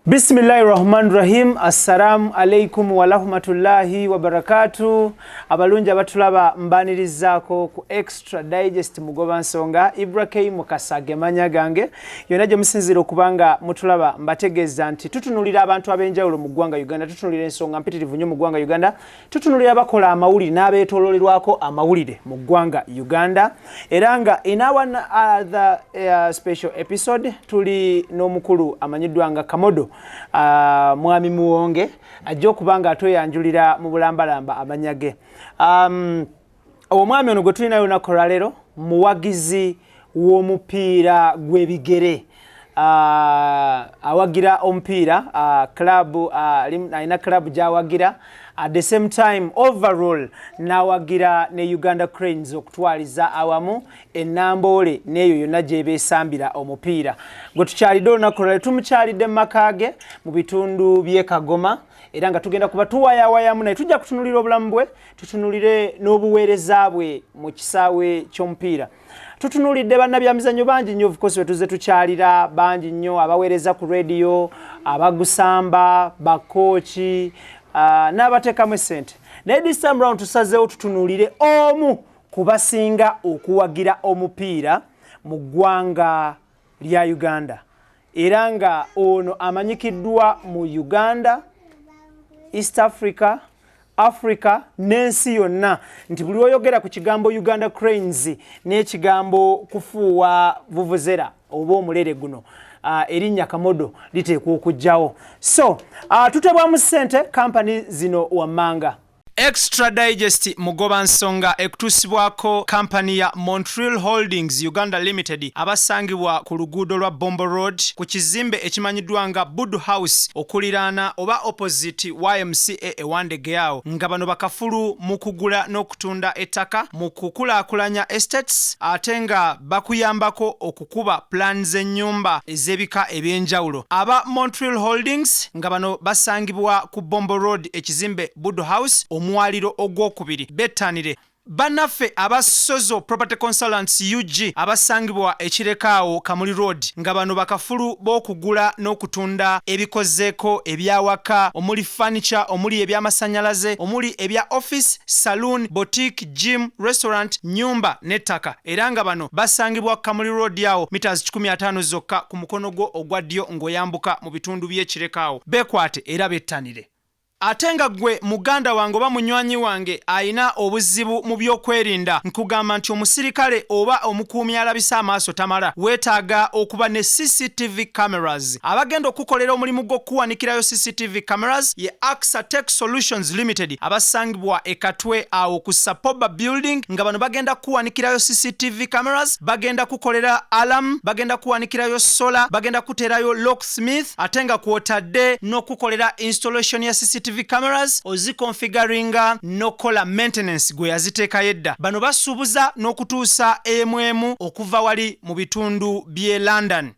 Bismillahi rahmani rahim. Assalamu alaikum warahmatullahi wabarakatu. Abalungi abatulaba, mbanirizaako ku Extra Digest. Mugoba nsonga Ibrahim Mukasa gemanya gange. Yonna gye musinziira okuba nga mutulaba, mbategeeza nti tutunulira abantu ab'enjawulo mu ggwanga Uganda, tutunulira ensonga mpitirivu nnyo mu ggwanga Uganda, tutunulira bakola amawulire n'abeetoololerwako amawulire mu ggwanga Uganda. Era nga in our other special episode tuli n'omukulu amanyiddwa nga Kamodo, Mwami Muwonge, ajja okuba nga atweyanjulira mu bulambalamba amanya ge. Omwami ono gwe tulinayo olunaku olwaleero muwagizi w'omupiira gw'ebigere, awagira omupiira, club, alina club gy'awagira. At the same time, overall n'awagira ne Uganda Cranes okutwaliza awamu enamboole n'eyo yonna gyebeesambira omupiira. Gwe tukyalidde olunaku lwale, tumukyalidde mu maka ge mu bitundu by'e Kagoma, era nga tugenda kuba tuwayawayamu naye. Tujja kutunulira obulamu bwe, tutunulire n'obuweereza bwe mu kisaawe ky'omupiira. Tutunulidde bannabyamizannyo bangi nnyo, of course wetuze tukyalira bangi nnyo abaweereza ku rediyo, abagusamba, bakooki, n'abateekamu essente, naye this time round tusazeewo tutunuulire omu ku basinga okuwagira omupiira mu ggwanga lya Uganda, era nga ono amanyikiddwa mu Uganda, East Africa, Africa n'ensi yonna, nti buli oyogera ku kigambo Uganda Cranes n'ekigambo kufuuwa vuvuzera oba omulere guno, erinnya Kamodo liteekwa okugjawo. So tutebwamu ssente kampani zino wammanga. Extra Digest Mugoba Nsonga ekutuusibwako kampani ya Montreal Holdings Uganda Limited, abasangibwa ku luguudo lwa Bombo Road, ku kizimbe ekimanyiddwa nga Budu House, okuliraana oba opposite YMCA ewandegeawo, nga bano bakafulu mu kugula n'okutunda ettaka, mu kukulaakulanya estates, ate nga bakuyambako okukuba plan z'ennyumba ez'ebika ebyenjawulo. Aba Montreal Holdings nga bano basangibwa ku Bombo Road, ekizimbe Budu House, omwaliro ogwokubiri. Bettanire. Bannaffe aba Sozo Property Consultants UG, abasangibwa ekirekaawo Kamuli Road, nga bano bakafulu b'okugula n'okutunda ebikozeeko ebyawaka, omuli furniture, omuli ebyamasannyalaze, omuli ebya office, saloon, boutique, gym, restaurant, nyumba n'ettaka. Era nga bano basangibwa Kamuli Road awo, meters 15 zokka ku mukono gwo ogwa ddyo ng'oyambuka mu bitundu by'ekirekaawo. Beekwate era bettanire. Ate nga ggwe muganda wange oba munywanyi wange ayina obuzibu mu byokwerinda, nkugamba nti omusirikale oba omukuumi alabisa amaaso tamala, weetaaga okuba ne CCTV cameras. Abagenda okukolera omulimu gw'okuwanikirayo CCTV cameras ye Axa Tech Solutions Limited, abasangibwa e Katwe awo ku Sapoba Building, nga bano bagenda kuwanikirayo CCTV cameras, bagenda kukolera alarm, bagenda kuwanikirayo solar, bagenda kuteerayo locksmith, ate nga kwotadde n'okukolera installation ya CCTV cameras, oziconfiguringa n'okukola maintenance gwe yaziteekayo edda. Bano basuubuza n'okutuusa emu emu okuva wali mu bitundu by'e London.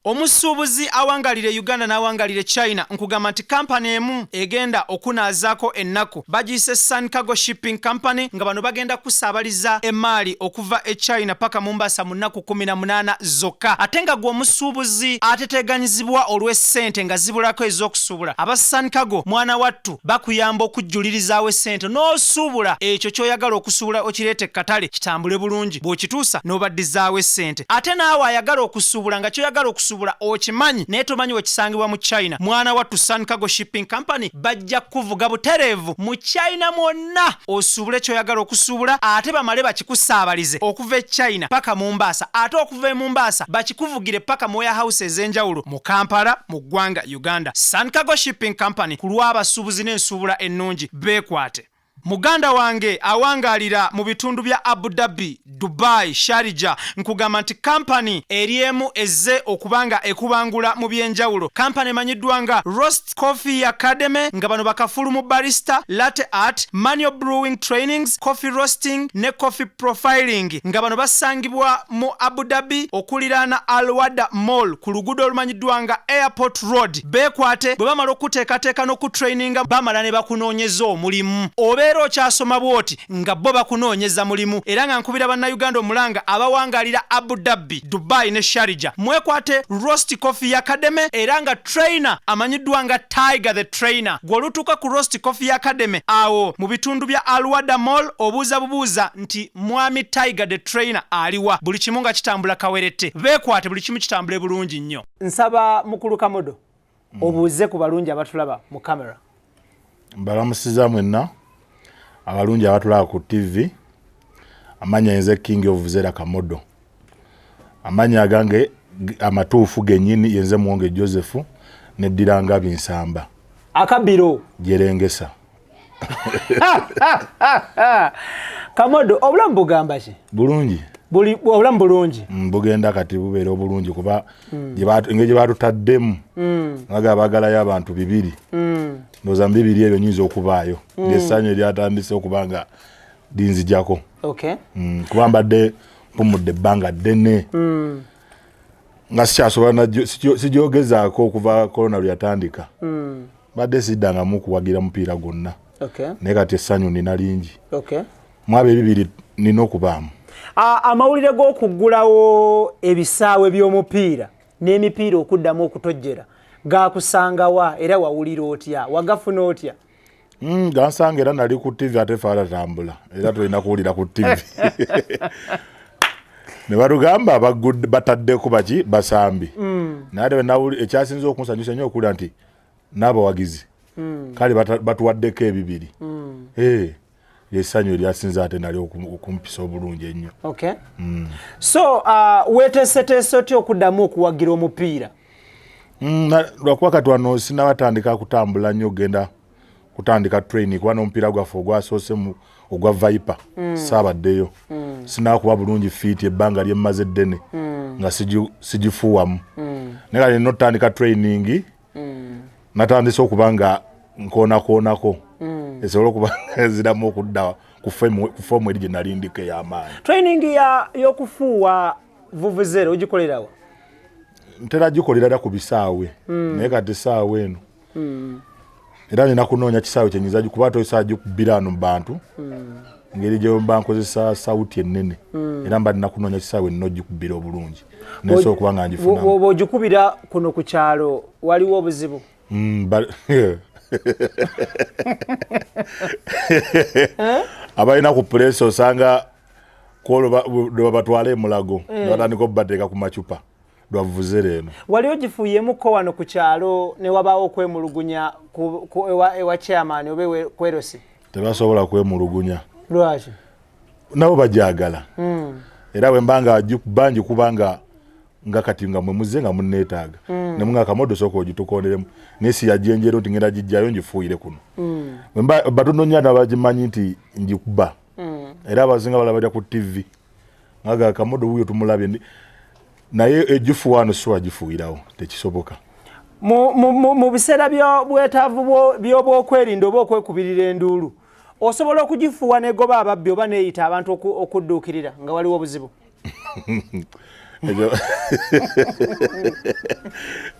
Omusuubuzi awangalire Uganda n'awangalire China, nkugamba nti kampani emu egenda okunaazaako ennaku bagiyise Sun Cargo Shipping Company, nga bano bagenda kusaabaliza emaali okuva e China paka Mombasa mu nnaku 18 zokka. Ate nga gwe omusuubuzi ateteganyizibwa olw'essente nga zibulako ez'okusuubula, aba Sun Cargo, mwana wattu, bakuyamba okujjulirizaawo essente n'osuubula ekyo ky'oyagala okusuubula, okireeta ekkatale kitambule bulungi, bw'okituusa n'obaddizaawo essente. Ate naawe ayagala okusuubula nga ky'oyagala okusuubula okimanyi naye tomanyi wekisangibwa mu China, mwana wattu, Sun Cargo Shipping Company bajja kuvuga butereevu mu China mwonna osuubule ky'oyagala okusuubula, ate bamale bakikusaabalize okuva e China paka Mombasa, ate okuva e Mombasa bakikuvugire paka mu warehouse ez'enjawulo mu Kampala, mu ggwanga Uganda. Sun Cargo Shipping Company, ku lw'abasuubuzi n'ensuubula ennungi, beekwate. Muganda wange awangaalira mu bitundu bya Abu Dhabi, Dubai, Sharjah, nkugamba nti kampani eri emu ezze okuba nga ekubangula mu byenjawulo, kampani emanyiddwa nga Roast Coffee Academy, nga bano bakafulu mu barista, latte art, manual brewing trainings, coffee roasting ne coffee profiling, nga bano basangibwa mu Abu Dhabi okuliraana Alwada Mall ku luguudo olumanyiddwa nga Airport Road. Beekwate. Bwe bamala okuteekateeka n'okutraininga, bamala ne bakunoonyeza omulimu. Obeera N'obeera okyasoma bw'oti nga bo bakunoonyeza mulimu. Era nga nkubira Bannayuganda omulanga abawangaalira Abu Dhabi, Dubai ne Sharjah, mwekwate Roast Coffee Academy era nga trainer amanyiddwa nga Tiger the Trainer. Gwe olutuuka ku Roast Coffee Academy awo mu bitundu bya Al Wahda Mall obuuza bubuuza nti Mwami Tiger the Trainer aliwa? Buli kimu nga kitambula kawerette. Beekwate buli kimu kitambule bulungi nnyo. Nsaba Mukulu Kamodo obuuze ku balungi abatulaba mu camera. Mbalamusiza mwenna abalungi abatulaba ku TV. Amanya nze King of Zera Kamodo. Amanya agange amatuufu gennyini yenze Muwonge Joseph, neddira Ngabi Nsamba. Akabiro. Jerengesa. Kamodo, obulamu bugamba ki? Bulungi. Buli obulamu bulungi. Bugenda kati bubeera obulungi kuba engeri gye batutaddemu nga baagalayo abantu 2. Ndowooza mu 2 ebyo nyinza okubaayo. Essanyu eryatandise okuba nga linzijako. Kuba mbadde mpumudde ebbanga ddene. Nga sikyasobola sijogezaako okuva korona lwe yatandika. Mbadde siddangamu kuwagira mupiira gwonna. Naye kati essanyu nina lingi. Mwabo ebibiri nina okubaamu. Amawulire g'okuggulawo ebisaawe by'omupiira n'emipiira okuddamu okutojjera gakusangawa era wawulira otya? Wagafuna otya? Gansanga era nali ku TV ate fe atatambula era tulina kuwulira ku TV. Ne batugamba bataddeko baki basambi. Naye ate ekyasinze okunsanyusa ennyo okuwulira nti n'abawagizi kale batuwaddeko ebibiri. Essanyu eryasinze ate nali okumpisa obulungi ennyo. So weeteeseteese otya okuddamu okuwagira omupiira? Lwakuba kati wano sinnabatandika kutambula nnyo okugenda kutandika training kuba n'omupiira gwaffe ogwasoose ogwa Viper saabaddeyo. Sinaakuba bulungi fiiti ebbanga lye mmaze ddene nga sigifuuwamu. Naye kati nina otandika training, natandise okuba nga nkoonakoonako esobole okuba ziramu okudda ku foomu eri gye nali ndiko ey'amaanyi. Training y'okufuuwa vuvuzera ogikolerawa? Ntera gikolera dda ku bisaawe, naye kati essaawa eno era nina kunoonya kisaawe kyenyinza kuba tosobola gikubira wano mu bantu ngeri gye mba nkozesa sawuti ennene, era mba nina kunoonya kisaawe nina ogikubira obulungi nesobola okuba nga ngifunamu. Bw'oba ogikubira kuno ku kyalo waliwo obuzibu? Abalina ku puleesa osanga kwolwo lwe babatwala emulago ne batandika okubateeka ku macupa lwavuzera eno. Wali ogifuuyemuko wano ku kyalo ne wabaawo okwemulugunya ewa chairman oba kwerosi? Tebasobola kwemulugunya. Lwaki? Nabo bajagala. Era bwe mba nga bangi kubanga nga kati nga mwe muzze nga munneetaaga. Ne munga Kamodo sooka ogitukonderemu. Naye si yajja enjeru nti ngenda gijjayo ngifuuyire kuno. Bwe mba batono nnyo abagimanyi nti ngikuba. Era abasinga balaba ku TV. Nga Kamodo wuuyo tumulabye. Naye egifuwa wano si wagifuuyirawo, tekisoboka. Mu biseera by'obwetaavu by'obwokwerinda oba okwekubirira enduulu, osobola okugifuuwa n'egoba ababbi oba neeyita abantu okudduukirira nga waliwo obuzibu?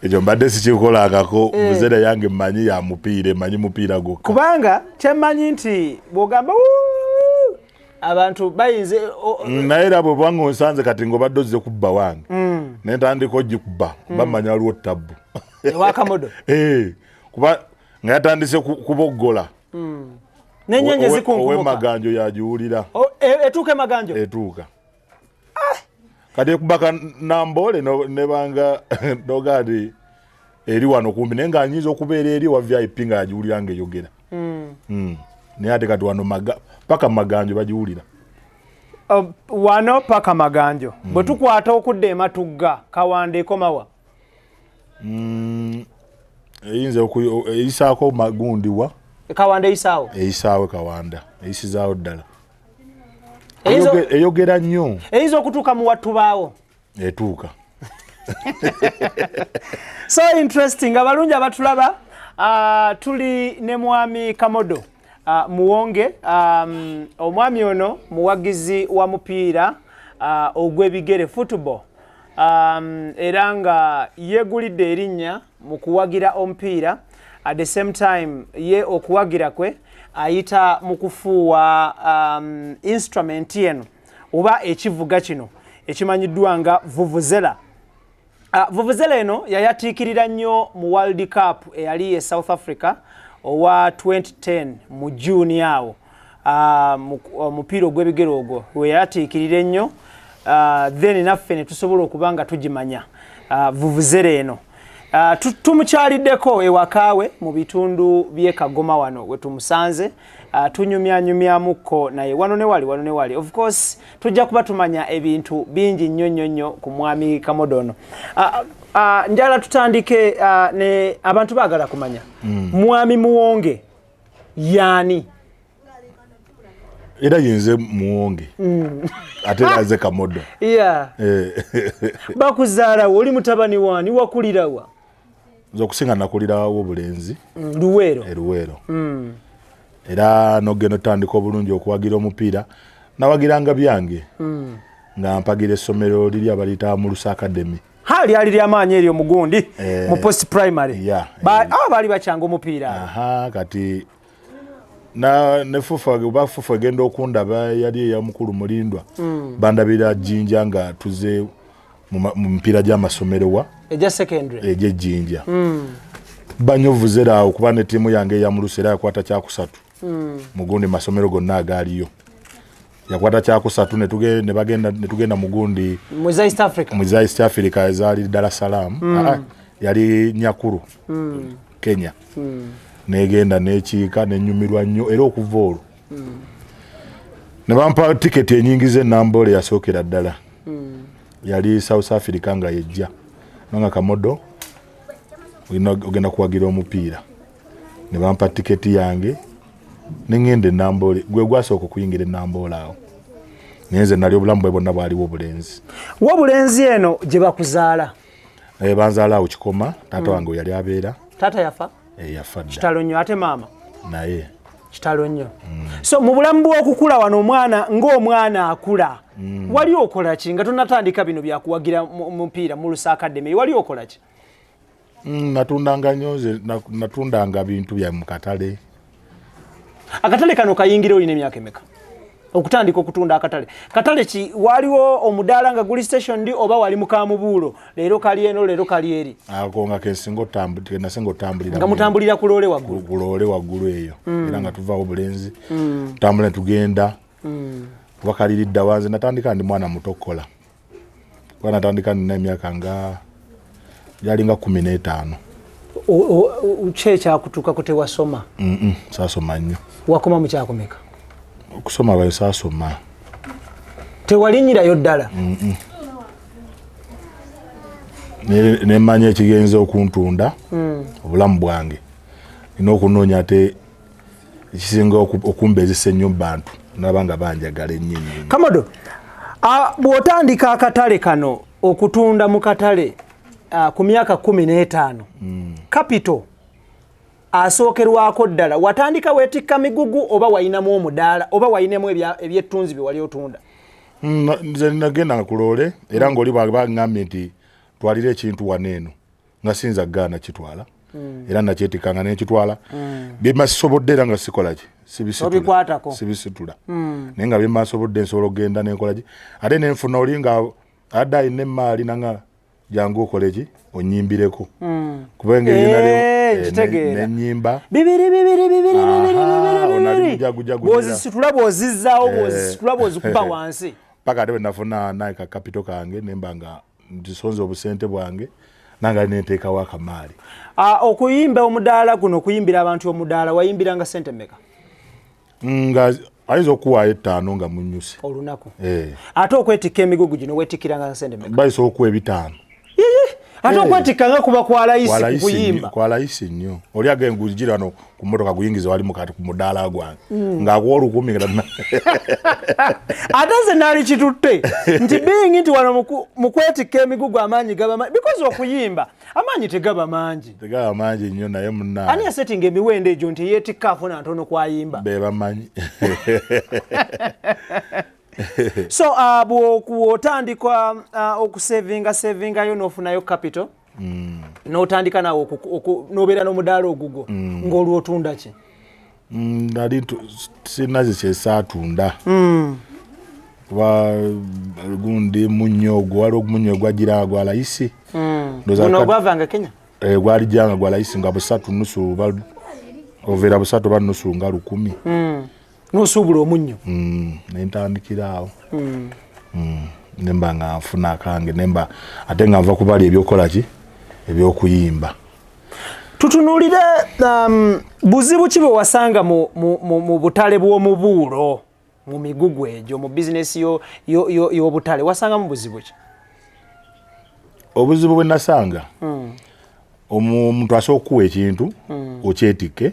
Ekyo mbadde sikikolangako. Muzere yange mmanyi ya mupiira, emanyi mupiira gwokka. Kubanga kyemmanyi nti bw'ogamba abantu bayinza Naye era bw'oba nga onsanze kati ng'obadde ozze kubba wange ne ntandika ogikuba, bamanya waliwo tabbu. Ewa Kamodo. Kuba nga yatandise kuboggola. N'ennyenje zikunkumukka. Ow'emaganjo yagiwulira. Etuuka emaganjo? Etuuka. Kati ekubaka Namboole nebanga noga nti eri wano kumpi, naye nga nyinza okubeera eri owa VIP nga yagiwulira nga eyogera. Naye ate kati wano paka Maganjo bagiwulira. Wano paka Maganjo. Bwe tukwata okudda ematugga Kawanda ekomawa? Eyinza eyisaako magundi wa? Kawanda eyisaawo? Eyisaawo Kawanda, eyisizaawo ddala. Eyogera nnyo. Eyinza okutuuka mu Watubaawo? Etuuka. So interesting. Abalungi abatulaba, tuli ne Mwami Kamodo Muwonge. Omwami ono muwagizi wa mupiira ogw'ebigere, football, era nga yeegulidde erinnya mu kuwagira omupiira. At the same time ye okuwagira kwe Ayita mu kufuuwa instrument eno oba ekivuga kino ekimanyiddwa nga vuvuzela. Vuvuzela eno yayatiikirira nnyo mu World Cup eyali e South Africa owa 2010 mu June awo. Omupiira ogw'ebigere ogwo we yayatiikirira ennyo, then naffe ne tusobola okuba nga tugimanya vuvuzela eno. Tumukyaliddeko ewakaawe mu bitundu by'e Kagoma wano we tumusanze, tunyumyanyumyamukko naye wano ne wali, wano ne wali. Of course tujja kuba tumanya ebintu bingi nnyo nnyo nnyo ku mwami Kamodo ono. Njagala tutandike ne abantu baagala kumanya mwami Muwonge yaani? Era yenze Muwonge, ate era nze Kamodo. Bakuzaalawo, oli mutabani waani, wakulirawa? Nze okusinga nakulirawo Obulenzi. Luweero. Eruweero. Era nogenda otandika obulungi okuwagira omupiira, nawagiranga byange nga mpagira essomero liri abaliyita Mulusa Academy. Ha, lyali lyamaanyi eryo mugundi mu post primary. Baali bakyanga omupiira. Aha, kati na ne FUFA, oba FUFA egenda okundaba yali eya mukulu Mulindwa. Bandabira Jjinja nga tuze mu mipiira gy'amasomero wa egya secondary. Egy'ejjinja. Banyovuzera awo kuba ne ttiimu yange eya Mulusa era yakwata kyakusatu mugundi masomero gonna agaaliyo, yakwata kyakusatu ne netugenda mugundi mu za East Africa. Mu za East Africa ezaali Dar es Salaam. Ah, yali Nyakuru, Kenya. Negenda nekiika nenyumirwa nnyo, era okuva olwo ne bampa tiketi enyingiza enamboole yasookera ddala yali South Africa nga yejja nanga Kamodo ogenda kuwagira omupiira, ne bampa tiketi yange neŋŋenda enamboole. Gwe gwasooka okuyingira enamboole awo, naye nze nali obulamu bwe bwonna bwaliwo Obulenzi. Wobulenzi eno gye bakuzaala? Eh, banzaala awo Kikoma, taata wange we yali abeera. Taata yafa? Eh, yafa dda. Kitalo nnyo. Ate maama? Naye. Kitalo nnyo. So mu bulamu bw'okukula wano, omwana ng'omwana akula, wali okola ki nga tonatandika bino byakuwagira mupiira mu Lusa Academy? Wali okola ki? Natundanga nnyo nze, natundanga bintu bya mu katale. Akatale kano kayingira olina emyaka emeka okutandika okutunda akatale? Katale ki? Waliwo omudaala nga guli station ndi oba wali mukamubuulo, leero kali eno, leero kali eri? Ako nga kenasinga otambulira. Nga mutambulira ku loole waggulu? Ku loole waggulu eyo, era nga tuvaawo Bulenzi, tutambula ne tugenda kuba kaliridda wanze. Natandika ndi mwana muto okukola, kuba natandika nina emyaka nga gyalinga 15. Ki ekyakutuukako? Tewasoma? Saasoma nnyo. Wakoma mu kyakumeka? Okusoma bayo saasoma. Tewalinyirayo ddala? Nemanya ekigenza okuntunda obulamu bwange, nina okunoonya ate ekisinga okumbeezesa ennyo mu bantu, naba nga banjagala ennyo ennyo ennyo. Kamodo, bw'otandika akatale kano, okutunda mu katale ku myaka 15, capital asookerwako ddala watandika weetikka migugu oba wayinamu omudaala oba wayinemu ebyettunzi bye wali otunda? Nze nagendanga ku loole, era ngaoli bwaŋŋambye nti twalire ekintu wano eno, nga siyinza kugaana kitwala, era nakyetikanga nekitwala. Byemasobodde era nga sikolaki, sibisitula. Obikwatako. Sibisitula, naye nga byemasobodde nsobola okugenda nenkolaki, ate nenfuna oli nga adde alina emaali nanga jangu okoleki onyimbireko, kuba engeri Nkitegeera. Nenyimba. Bibiri bibiri bibiri bibiri Aha, bibiri ono ali bibiri. mujagujagu. Bw'ozisitula, bw'ozizzaawo, bw'ozisitula, bw'ozikuba wansi. Paka ate bwenafuna naye ka capital kange, nemba nga ntisonze obusente bwange, nange ali nenteekawo akamaali. Ah, okuyimba omudaala guno, okuyimbira abantu omudaala, wayimbiranga sente mmeka? Nga ayinza okuwaayo 5 nga munyuse. Olunaku? Eh. Ate okwetikka emigugu gino, weetikkiranga sente mmeka? Bayisa okuwa 500. Ate okwetikka nga kuba kwa layisi Kwa layisi kuyimba. Kwa layisi nnyo. Oli agenda gugira wano ku mmotoka guyingiza wali mukati ku mudaala gwange, ng'akuwa 1000 nga Ate nze naali kitutte nti being nti wano mu kwetikka emigugu amaanyi gaba mangi, because okuyimba amaanyi tegaba mangi. Tegaba mangi nnyo, naye munna Ani yasetinga emiwendo egyo nti yeetikka afuna ntono kwayimba? Be bamanyi. So bw'otandika okusevinga sevingayo n'ofunayo capital, n'otandika nawe n'obeera n'omudaala ogugwo, ng'olwo otunda ki? Nali sirina ze kyesaatunda kuba gundi munnyo ogwo, waliwo omunnyo ogwajjiranga gwa layisi. Guno ogwavanga Kenya? Eh, gwalijjanga gwa layisi nga busatu nusu oba oveera busatu oba nusu nga 1000. Nosuubula omunnyo? Nentandikira awo. Nemba nga nfuna akange, nemba ate nga nva kubali ebyokukola ki, ebyokuyimba. Tutunuulire buzibu ki bwe wasanga mu butale bw'omubuulo, mu migugu egyo, mu bizinesi y'obutale, wasangamu buzibu ki? Obuzibu bwe nasanga, omuntu asobola okukuwa ekintu okyetikke,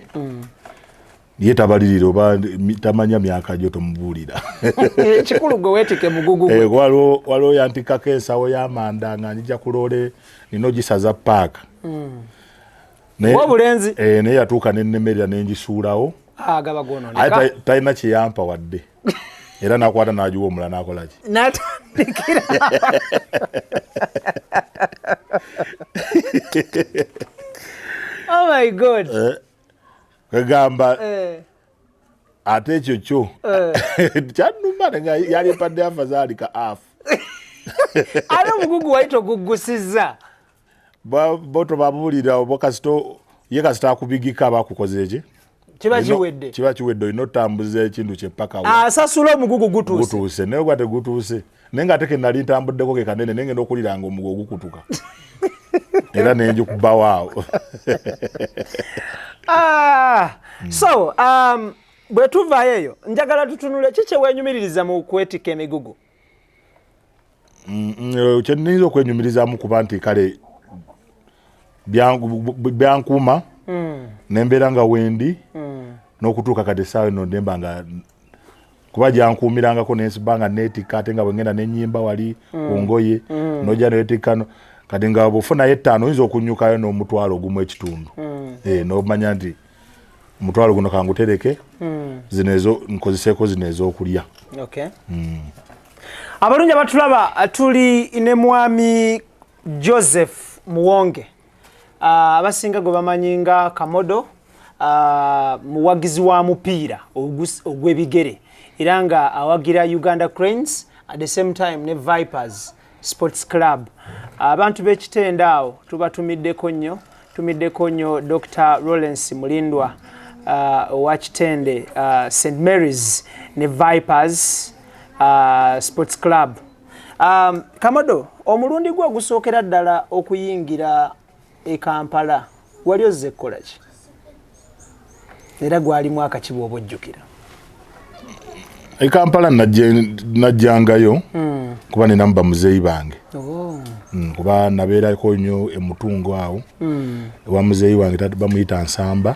ye tabalirira oba tamanya myaka gyo, tomubuulira. Ekikulu gwe weetike mugugu gwe. Eh, waliwo yantikkako ensawo y'amanda nga njija ku loole, nina ogisaza paaka. Obulenzi. Eh, naye yatuuka nennemerera nenjisuulawo. Gaba Aye gwonooneka. Talina kyeyampa wadde, era nakwata n'agiwa omulala nakola ki? Natandikira. Oh my God! Kagamba ate ekyo kyo kyannuma, nga yali mpadde afazaali ka afu. Ate omugugu wali toguggusizza. Bo tobabuulira oba kasita ye kasita akubigika aba akukoze eki? Kiba kiwedde. Kiba kiwedde, olina otambuza ekintu kye paka asasula omugugu gutuuse. Gutuuse, naye gwa tegutuuse, naye nga ate ke nali ntambuddeko ke kanene, naye ngenda okuliranga omugo ogukutuka era nenjikubawo awo. Ah, so bwe tuvaayo eyo, njagala tutunule ki kye weenyumiririza mu kwetikka emigugu. Kyeniyinza okwenyumirizaamu kuba nti kale byankuuma nembeera nga wendi n'okutuuka kati essaawa eno, nemba nga kuba gyankuumirangako nensiba nga neetikka, ate nga bwengenda nenyimba wali ku ngoye nojja newetikka kati nga bwofunayo 5 oyinza okunyukayo n'500,000. Eh, n'omanya nti omutwalo guno kangutereke, zino ezo nkozeseeko zino ez'okulya. Okay. Abalungi abatulaba, tuli ne mwami Joseph Muwonge, abasinga gwe bamanyi nga Kamodo, muwagizi wa mupiira ogw'ebigere era nga awagira Uganda Cranes, at the same time ne Vipers Sports Club. Abantu b'ekitende awo tubatumiddeko nnyo, tumiddeko nnyo Dr Lawrence Mulindwa owa Kitende St Mary's ne Vipers Sports Club. Kamodo, omulundi gwe ogusookera ddala okuyingira e Kampala wali ozze kukola ki, era gwali mwaka ki bw'oba ojjukira? E Kampala najjangayo kuba ninamu bamuzeeyi bange. Oh. Kuba nabeerako nnyo emutungo awo ewa muzeeyi wange, bamuyita Nsamba.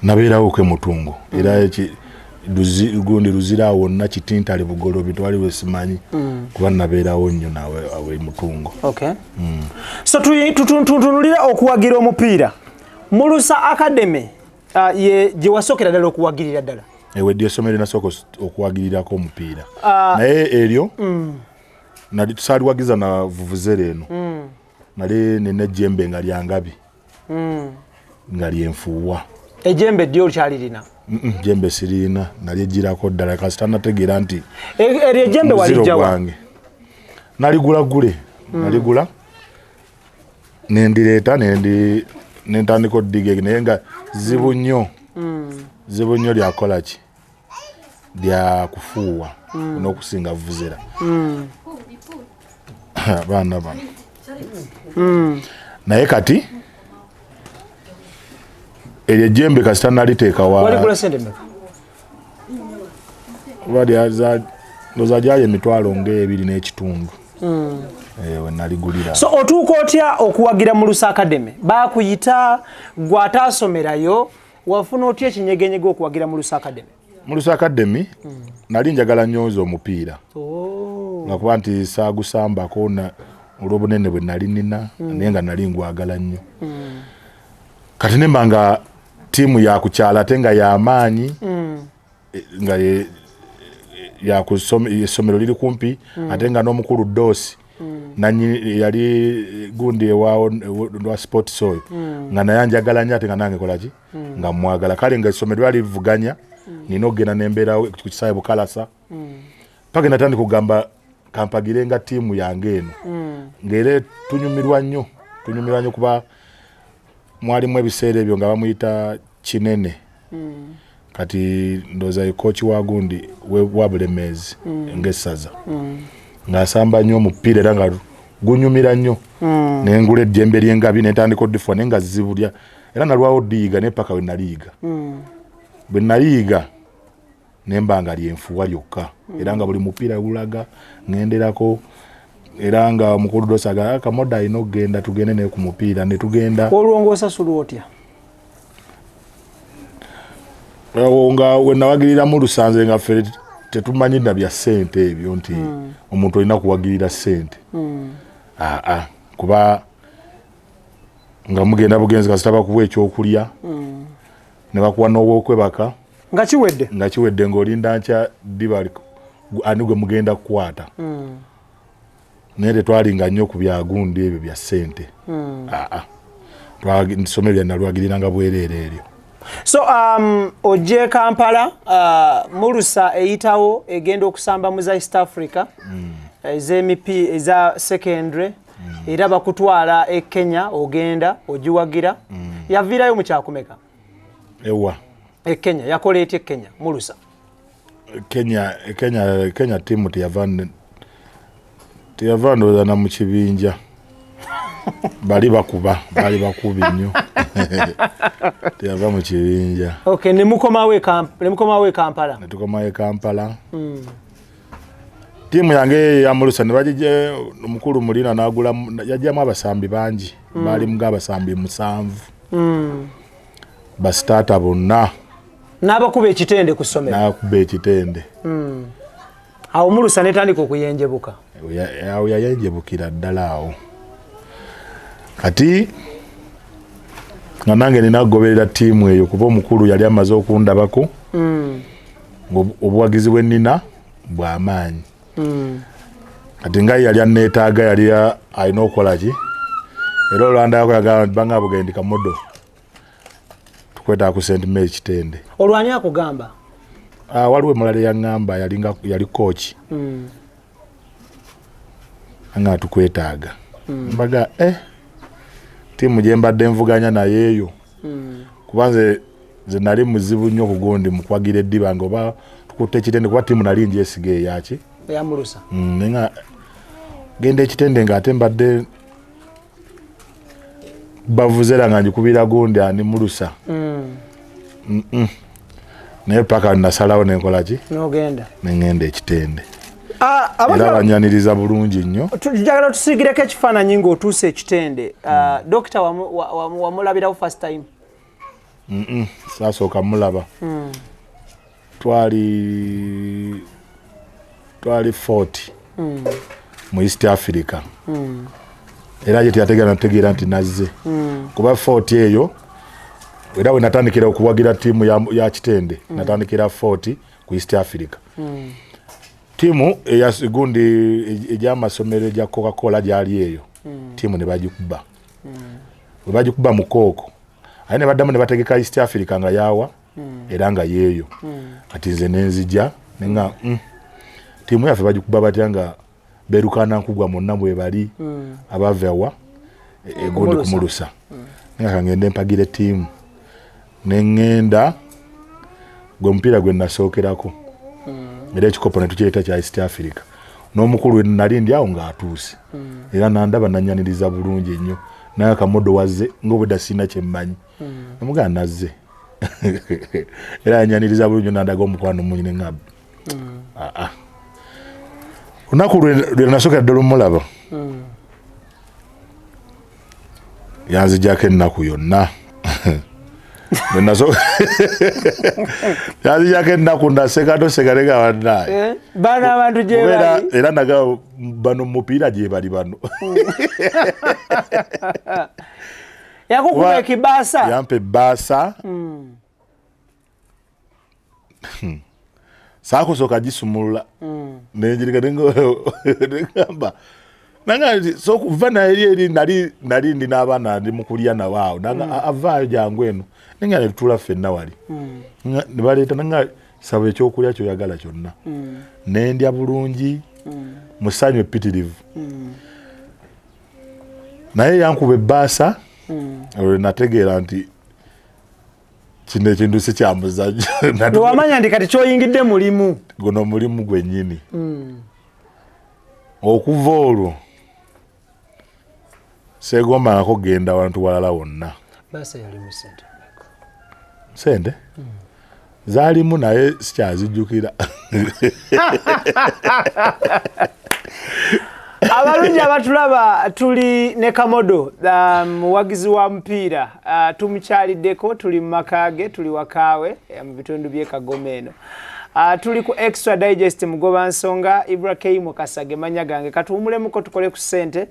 Nabeerawoko emutungo era gundi Luzira awo wonna, Kitintale, Bugolobi, twali wesimanyi kuba nabeerawo nnyo nawe awo emutungo. Okay. So tutunulire okuwagira omupiira. Mulusa Academy ye gye wasookera ddala okuwagirira ddala? Ewedde essomero nasooka okuwagirirako omupiira, naye eryo nali tusaaliwagiza na vuvuzera eno. Nali nina ejjembe nga lyangabi nga lyenfuuwa. Ejembe ddyo okyalirina? Jembe siriina, nali ejjirako ddala kasita nategeera nti Eryo ejembe muziro walijjawa? Gwange naligula gule, naligula nendireeta nentandika oddiga, naye nga zibu nnyo, zibu nnyo, lyakola ki, lya kufuuwa n'okusinga vuvuzera abaana bano. Naye kati eryo ejjembe kasita naliteeka wa Waligula sente mmeka? Oba ndowooza gyali 25,000. Eh, we naligulira. So otuuka otya okuwagira Mulusa Academy? Baakuyita? Gwe ataasomerayo wafuna otya ekinyegenyege okuwagira Mulusa Academy? Mulusa Academy nali njagala nyonza omupiira. Oh. Lwakuba nti saagusambako olw'obunene bwe nali nina, naye nga nali ngwagala nnyo. Kati nemba nga ttiimu yakukyala ate nga yamaanyi, nga essomero liri kumpi, ate nga n'omukulu Doosi. Nanyini yali gundi ewa wa sports oyo nga naye anjagala nnyo, ate nga nange kolaki nga mwagala. Kale nga essomero lyali livuganya, nina okugenda nembeerawo ku kisaawe Bukalasa paka natandika okugamba kampagire nga ttiimu yange eno, ng'era tunyumirwa nnyo, tunyumirwa nnyo kuba mwalimu ebiseera ebyo nga bamuyita Kinene. Kati ndowooza ye coach wa gundi wa Bulemeezi ng'essaza, ng'asamba nnyo omupiira era nga gunyumira nnyo. Nengula ejjembe ly'engabi nentandika odifuwa, naye nga zibulya, era nalwawo odiyiga, naye paka we naliyiga. Bwe naliyiga nemba nga lyenfuwa lyokka, era nga buli mupiira gulaga ngenderako, era nga omukulu Dosa Kamoda alina okugenda, tugende naye ku mupiira, ne tugenda. Olwo ng'osasulwa otya? Awo nga wenawagiriramu lusanze nga ffe tetumanyi na bya ssente ebyo nti omuntu olina kuwagirira ssente. Aa, kuba nga mugenda bugenzi, kasita bakuwa ekyokulya ne bakuwa n'owokwebaka. Nga kiwedde. Nga kiwedde, ng'olinda nkya ddiba ani gwe mugenda kukwata. Naye tetwalinga nnyo ku byagundi ebyo bya ssente. Aa, ssomero lya nalwagiriranga bwereere eryo. So ojje Kampala, Mulusa eyitawo egenda okusamba mu za East Africa ez'emipi eza secondary, era bakutwala e Kenya, ogenda ogiwagira. Yaviirayo mu kyakumeka? Ewa? E Kenya. Yakola etya e Kenya, Mulusa? Kenya, Kenya, Kenya tiimu teyava ndowooza na mu kibinja. Bali bakuba, bali bakubi nnyo, teyava mu kibinja. Okay, nemukomawo e Kampala. Netukomawo e Kampala. Tiimu yange ya Mulusa ne bagije omukulu Mulina n'agula, yajjamu abasambi bangi. Baalimu ng'abasambi 7, basitaata bonna. N'abakuba ekitende ku ssomero. N'akuba ekitende. Awo Mulusa netandika okuyenjebuka. Awo yayenjebukira ddala awo. Kati nga nange nina kugoberera ttiimu eyo kuba omukulu yali amaze okundabako obuwagizi bwe nnina bw'amaanyi. Kati nga yali aneetaaga, yali alina okukola ki, era olwandabako yagamba nti banga bugendi Kamodo, tukwetaaga ku St Mary Kitende. Olwani akugamba? Ah, waliwo emulala eyaŋŋamba, yalinga yali kooki nga tukwetaaga. Mbaga ttiimu gye mbadde nvuganya naye eyo, kuba nze nali muzibu nnyo ku gundi mu kuwagira eddiba nga oba tukutte Ekitende, kuba ttiimu nali ngyesiga eyaki. Eyamulusa. Naye nga genda Ekitende ng'ate mbadde bavuze era nga ngikubira gundi ani Mulusa. Naye paka nasalawo nenkola ki? Nogenda. Nengenda Ekitende. Ah, era banyaniriza bulungi nnyo. Njagala tusiigireko ekifaananyi ng'otuuse Ekitende. Ah, dokita wamulabirawo first time? Saasooka mulaba. Twali 40 mu East Africa, era ye teyategeera nategeera nti nazze kuba 40 eyo. Era we natandikira okuwagira ttiimu ya Kitende, natandikira 40 ku East Africa. Ttiimu eya gundi egy'amasomero egya Coca Cola gyali eyo, ttiimu ne bagikuba. Bwe bagikuba mu kooko, aye ne baddamu ne bategeka East Africa nga yawa era nga yeeyo. Kati nze nenzija nenga ttiimu yaffe bagikuba batya nga berukana nkugwa monna bwe bali abava wa egundi kumulusa? Nga kangende mpagire ttiimu. Neŋŋenda, gwe mupiira gwe nasookerako, era ekikopo ne tukireeta kya East Africa. N'omukulu nali ndi awo ng'atuuse, era nandaba nanyaniriza bulungi ennyo. Naye Kamodo wazze ngaobwedda sirina kyemmanyi, namugamba nazze, era yanyaniriza bulungi, nandaga omukwano mungi, neŋŋamba aa. Olunaku lwe nasookera ddala omulaba, yanzijako ennaku yonna. Yanzijako ennaku, naseka toseka nega bannaye. Eh, bano abantu gyebali. Era naga bano mupiira gyebali bano. Yakukuba ekibaasa. Yampa ebbaasa. Saakusooka gisumulula, nenjirika, negamba Nanga so kuva naye eri eri nali ndi n'abaana, ndi mu kulya nabo awo. Nanga avaayo, jangu eno. Nenga ne tutuula ffenna wali. Ne baleeta, nanga saba ekyokulya kyoyagala kyonna. Nendya bulungi mu ssanyu eppitirivu. Naye yankuba ebbaasa, olwo nategeera nti kino ekintu si kya muzannyo. Lwewamanya nti kati kyoyingidde mulimu. Guno mulimu gwennyini. Okuva olwo seegombangako kugenda wantu walala wonna. Baasa yalimu sente mmeka? Sente zaalimu, naye sikyazijjukira. Abalungi abatulaba, tuli ne Kamodo, muwagizi wa mupiira. Tumukyaliddeko, tuli mu maka ge, tuli wakaawe mu bitundu by'e Kagoma eno. Tuli ku Extra Digest, mugoba nsonga Ibrahim Kasage manya gange. Katuwumulemuko, tukole ku ssente,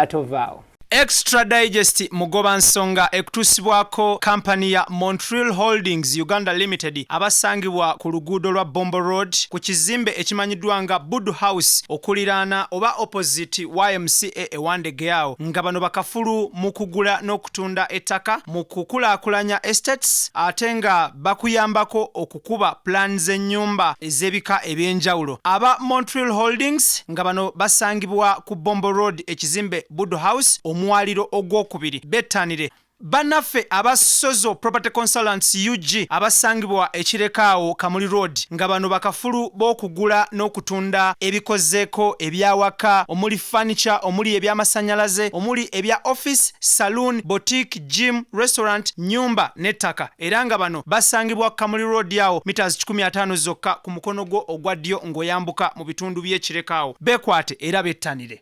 tovaawo. Extra Digest mugoba nsonga ekutuusibwako kampani ya Montreal Holdings Uganda Limited, abasangibwa ku luguudo lwa Bombo Road, ku kizimbe ekimanyiddwa nga Budu House, okuliraana oba opposite YMCA ewandegeawo, nga bano bakafulu mu kugula n'okutunda ettaka, mu kukulaakulanya estates, ate nga bakuyambako okukuba plan z'ennyumba ez'ebika ebyenjawulo. Aba Montreal Holdings nga bano basangibwa ku Bombo Road, ekizimbe Budu House, omwaliro ogwokubiri, bettanire. Bannaffe aba Sozo Property Consultants UG, abasangibwa ekirekaawo Kamuli Road, nga bano bakafulu b'okugula n'okutunda ebikozeeko ebyawaka, omuli furniture, omuli ebyamasannyalaze, omuli ebya office, saloon, boutique, gym, restaurant, nyumba n'ettaka, era nga bano basangibwa Kamuli Road awo meters 150 zokka ku mukono gwo ogwa ddyo ng'oyambuka mu bitundu by'ekirekaawo. Beekwate era bettanire.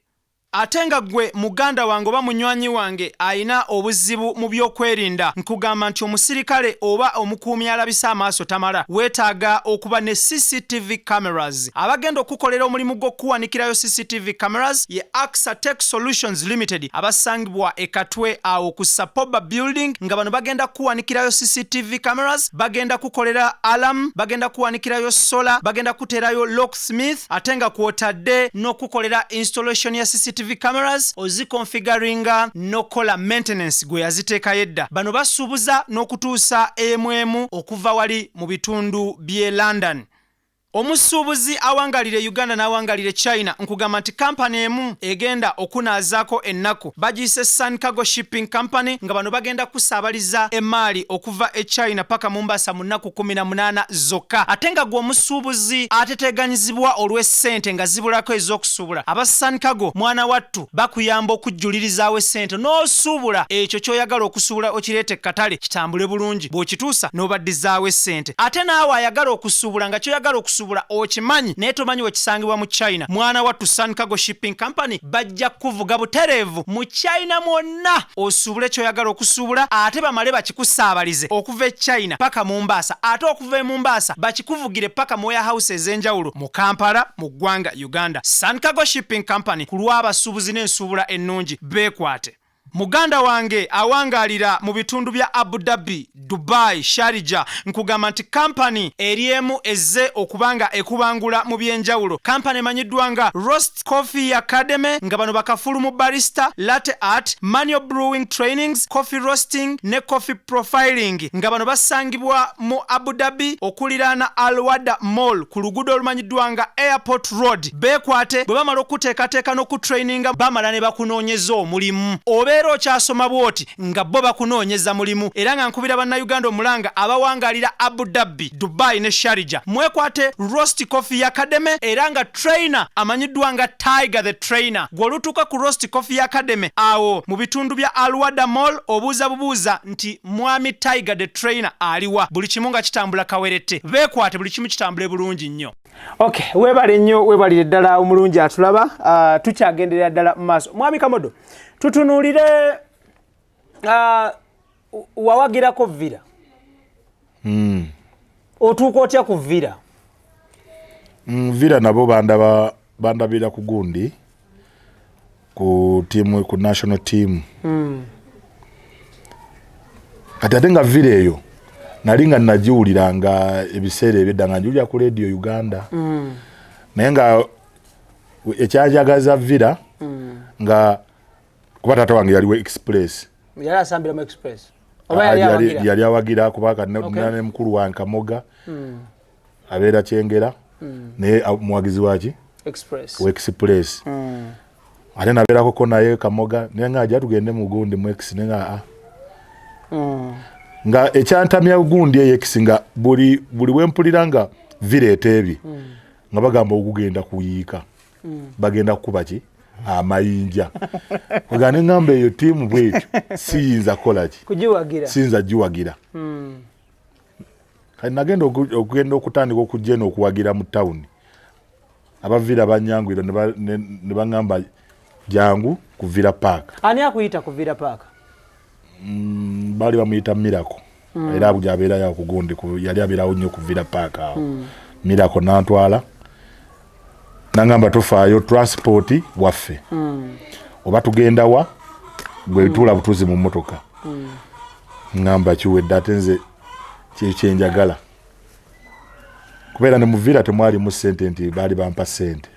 Ate nga ggwe muganda wange oba munywanyi wange alina obuzibu mu byokwerinda, nkugamba nti omusirikale oba omukuumi alabisa amaaso tamala, weetaaga okuba ne CCTV cameras. Abagenda okukolera omulimu gw'okukuwanikirayo CCTV cameras ye Axa Tech Solutions Limited, abasangibwa e Katwe awo ku Sapoba Building, nga bano bagenda kukuwanikirayo CCTV cameras, bagenda kukolera alarm, bagenda kuwanikirayo solar, bagenda kuteerayo locksmith, ate nga kwotadde n'okukolera installation ya CCTV cameras, oziconfiguringa n'okukola maintenance gwe yaziteekayo edda. Bano basuubuza n'okutuusa emu emu okuva wali mu bitundu by'e London. Omusuubuzi awangalire Uganda n'awangalire China, nkugamba nti kampani emu egenda okunaazaako ennaku bagiyise Sun Cargo Shipping Company, nga bano bagenda kusaabaliza emaali okuva e China paka Mombasa mu nnaku 18 zokka. Ate nga gwe omusuubuzi ateteganyizibwa olw'essente nga zibulako ez'okusuubula, aba Sun Cargo, mwana wattu, bakuyamba okujjulirizaawo essente n'osuubula ekyo ky'oyagala okusuubula, okireeta ekkatale kitambule bulungi, bw'okituusa n'obaddizaawo essente. Ate naawe ayagala okusuubula, nga ky'oyagala okusuubula okimanyi naye tomanyi wekisangibwa mu China, mwana wattu, Sun Cargo Shipping Company bajja kukuvuga butereevu mu China mwonna osuubule ky'oyagala okusuubula, ate bamale bakikusaabalize okuva e China paka Mombasa, ate okuva e Mombasa bakikuvugire paka mu warehouse ez'enjawulo mu Kampala, mu ggwanga Uganda. Sun Cargo Shipping Company, ku lw'abasuubuzi n'ensuubula ennungi, beekwate. Muganda wange awangaalira mu bitundu bya Abu Dhabi, Dubai, Sharjah, nkugamba nti kampani eri emu ezze okuba nga ekubangula mu byenjawulo, kampani emanyiddwa nga Roast Coffee Academy, nga bano bakafulu mu barista, latte art, manual brewing trainings, coffee roasting ne coffee profiling, nga bano basangibwa mu Abu Dhabi okuliraana Alwada Mall ku luguudo olumanyiddwa nga Airport Road. Beekwate. Bwe bamala okuteekateeka n'okutraininga, bamala ne bakunoonyeza omulimu. Obeera okyasoma bw'oti nga bo bakunoonyeza mulimu. Era nga nkubira Bannayuganda omulanga abawangaalira Abu Dhabi, Dubai ne Sharjah, mwekwate Roast Coffee Academy, era nga trainer amanyiddwa nga Tiger the Trainer. Gwe olutuuka ku Roast Coffee Academy awo mu bitundu bya Alwada Mall, obuuza bubuuza nti mwami Tiger the Trainer aliwa? Buli kimu nga kitambula kawerette. Beekwate, buli kimu kitambule bulungi nnyo. Okay, webale nnyo, webalire ddala omulungi atulaba. Tukyagenderera ddala mu maaso. Mwami Kamodo, tutunuulire, wawagirako Villa. Otuuka otya ku Villa? Villa nabo bandaba, bandabira ku gundi, ku tiimu, ku national team. Kati ate nga Villa eyo nali nga nagiwuliranga ebiseera ebyedda, nga njiwulira ku Radio Uganda. Naye nga ekyanjagaza Villa Nga kuba taata wange yaliwo Express. Yali asambira mu Express? Oba yali awagira? Yali awagira kuba ne mukulu wange Kamoga abeera Kyengera, naye muwagizi waki? Express. Wa Express. Ate nabeerakoko naye Kamoga, naye nga ajja tugende mu gundi mu X, naye nga nga ekyantamya gundi eyo X, nga buli wempulira nga Villa eteebye, nga bagamba ogugenda kuyiika, bagenda kukuba ki? Amayinja. Nga ne ŋŋamba eyo ttiimu bwetyo siyinza kukola ki? Kugiwagira. Siyinza giwagira. Kati nagenda okugenda okutandika okujja eno okuwagira mu tawuni, aba Villa banyangwira ne baŋŋamba jangu ku Villa Park. Ani akuyita ku Villa Park? Baali bamuyita Miracle. Era gyabeerayo kugundi, yali abeerawo nnyo ku Villa Park awo. Miracle nantwala, nangamba tofaayo, transport waffe, oba tugenda wa, gwe tuula butuuzi mu mmotoka. Ngamba kiwedde, ate nze kyenjagala kubeera ne mu Villa temwalimu ssente nti baali bampa ssente.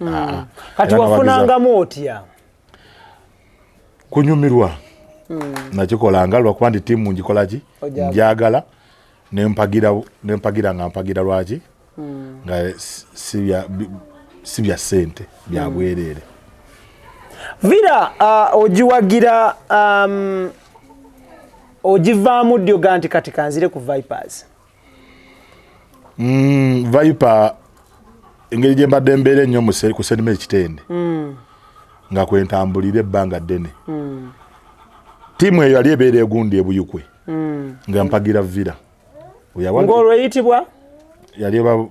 Kati wafunangamu otya? Kunyumirwa. Nakikolanga lwakuba nti ttiimu ngikola ki? Njagala, nempagira nga mpagira lwaki nga si bya ssente, bya bwereere. Villa ogiwagira, ogivaamu ddi oga nti kati kanzire ku Vipers? Viper engeri gye mbadde mbeera ennyo ku St. Mary Kitende, nga kwentambulira ebbanga ddene, ttiimu eyo yali ebeera egundi ebuyukwe, nga mpagira Villa. Ng'olwo eyitibwa? Yali eba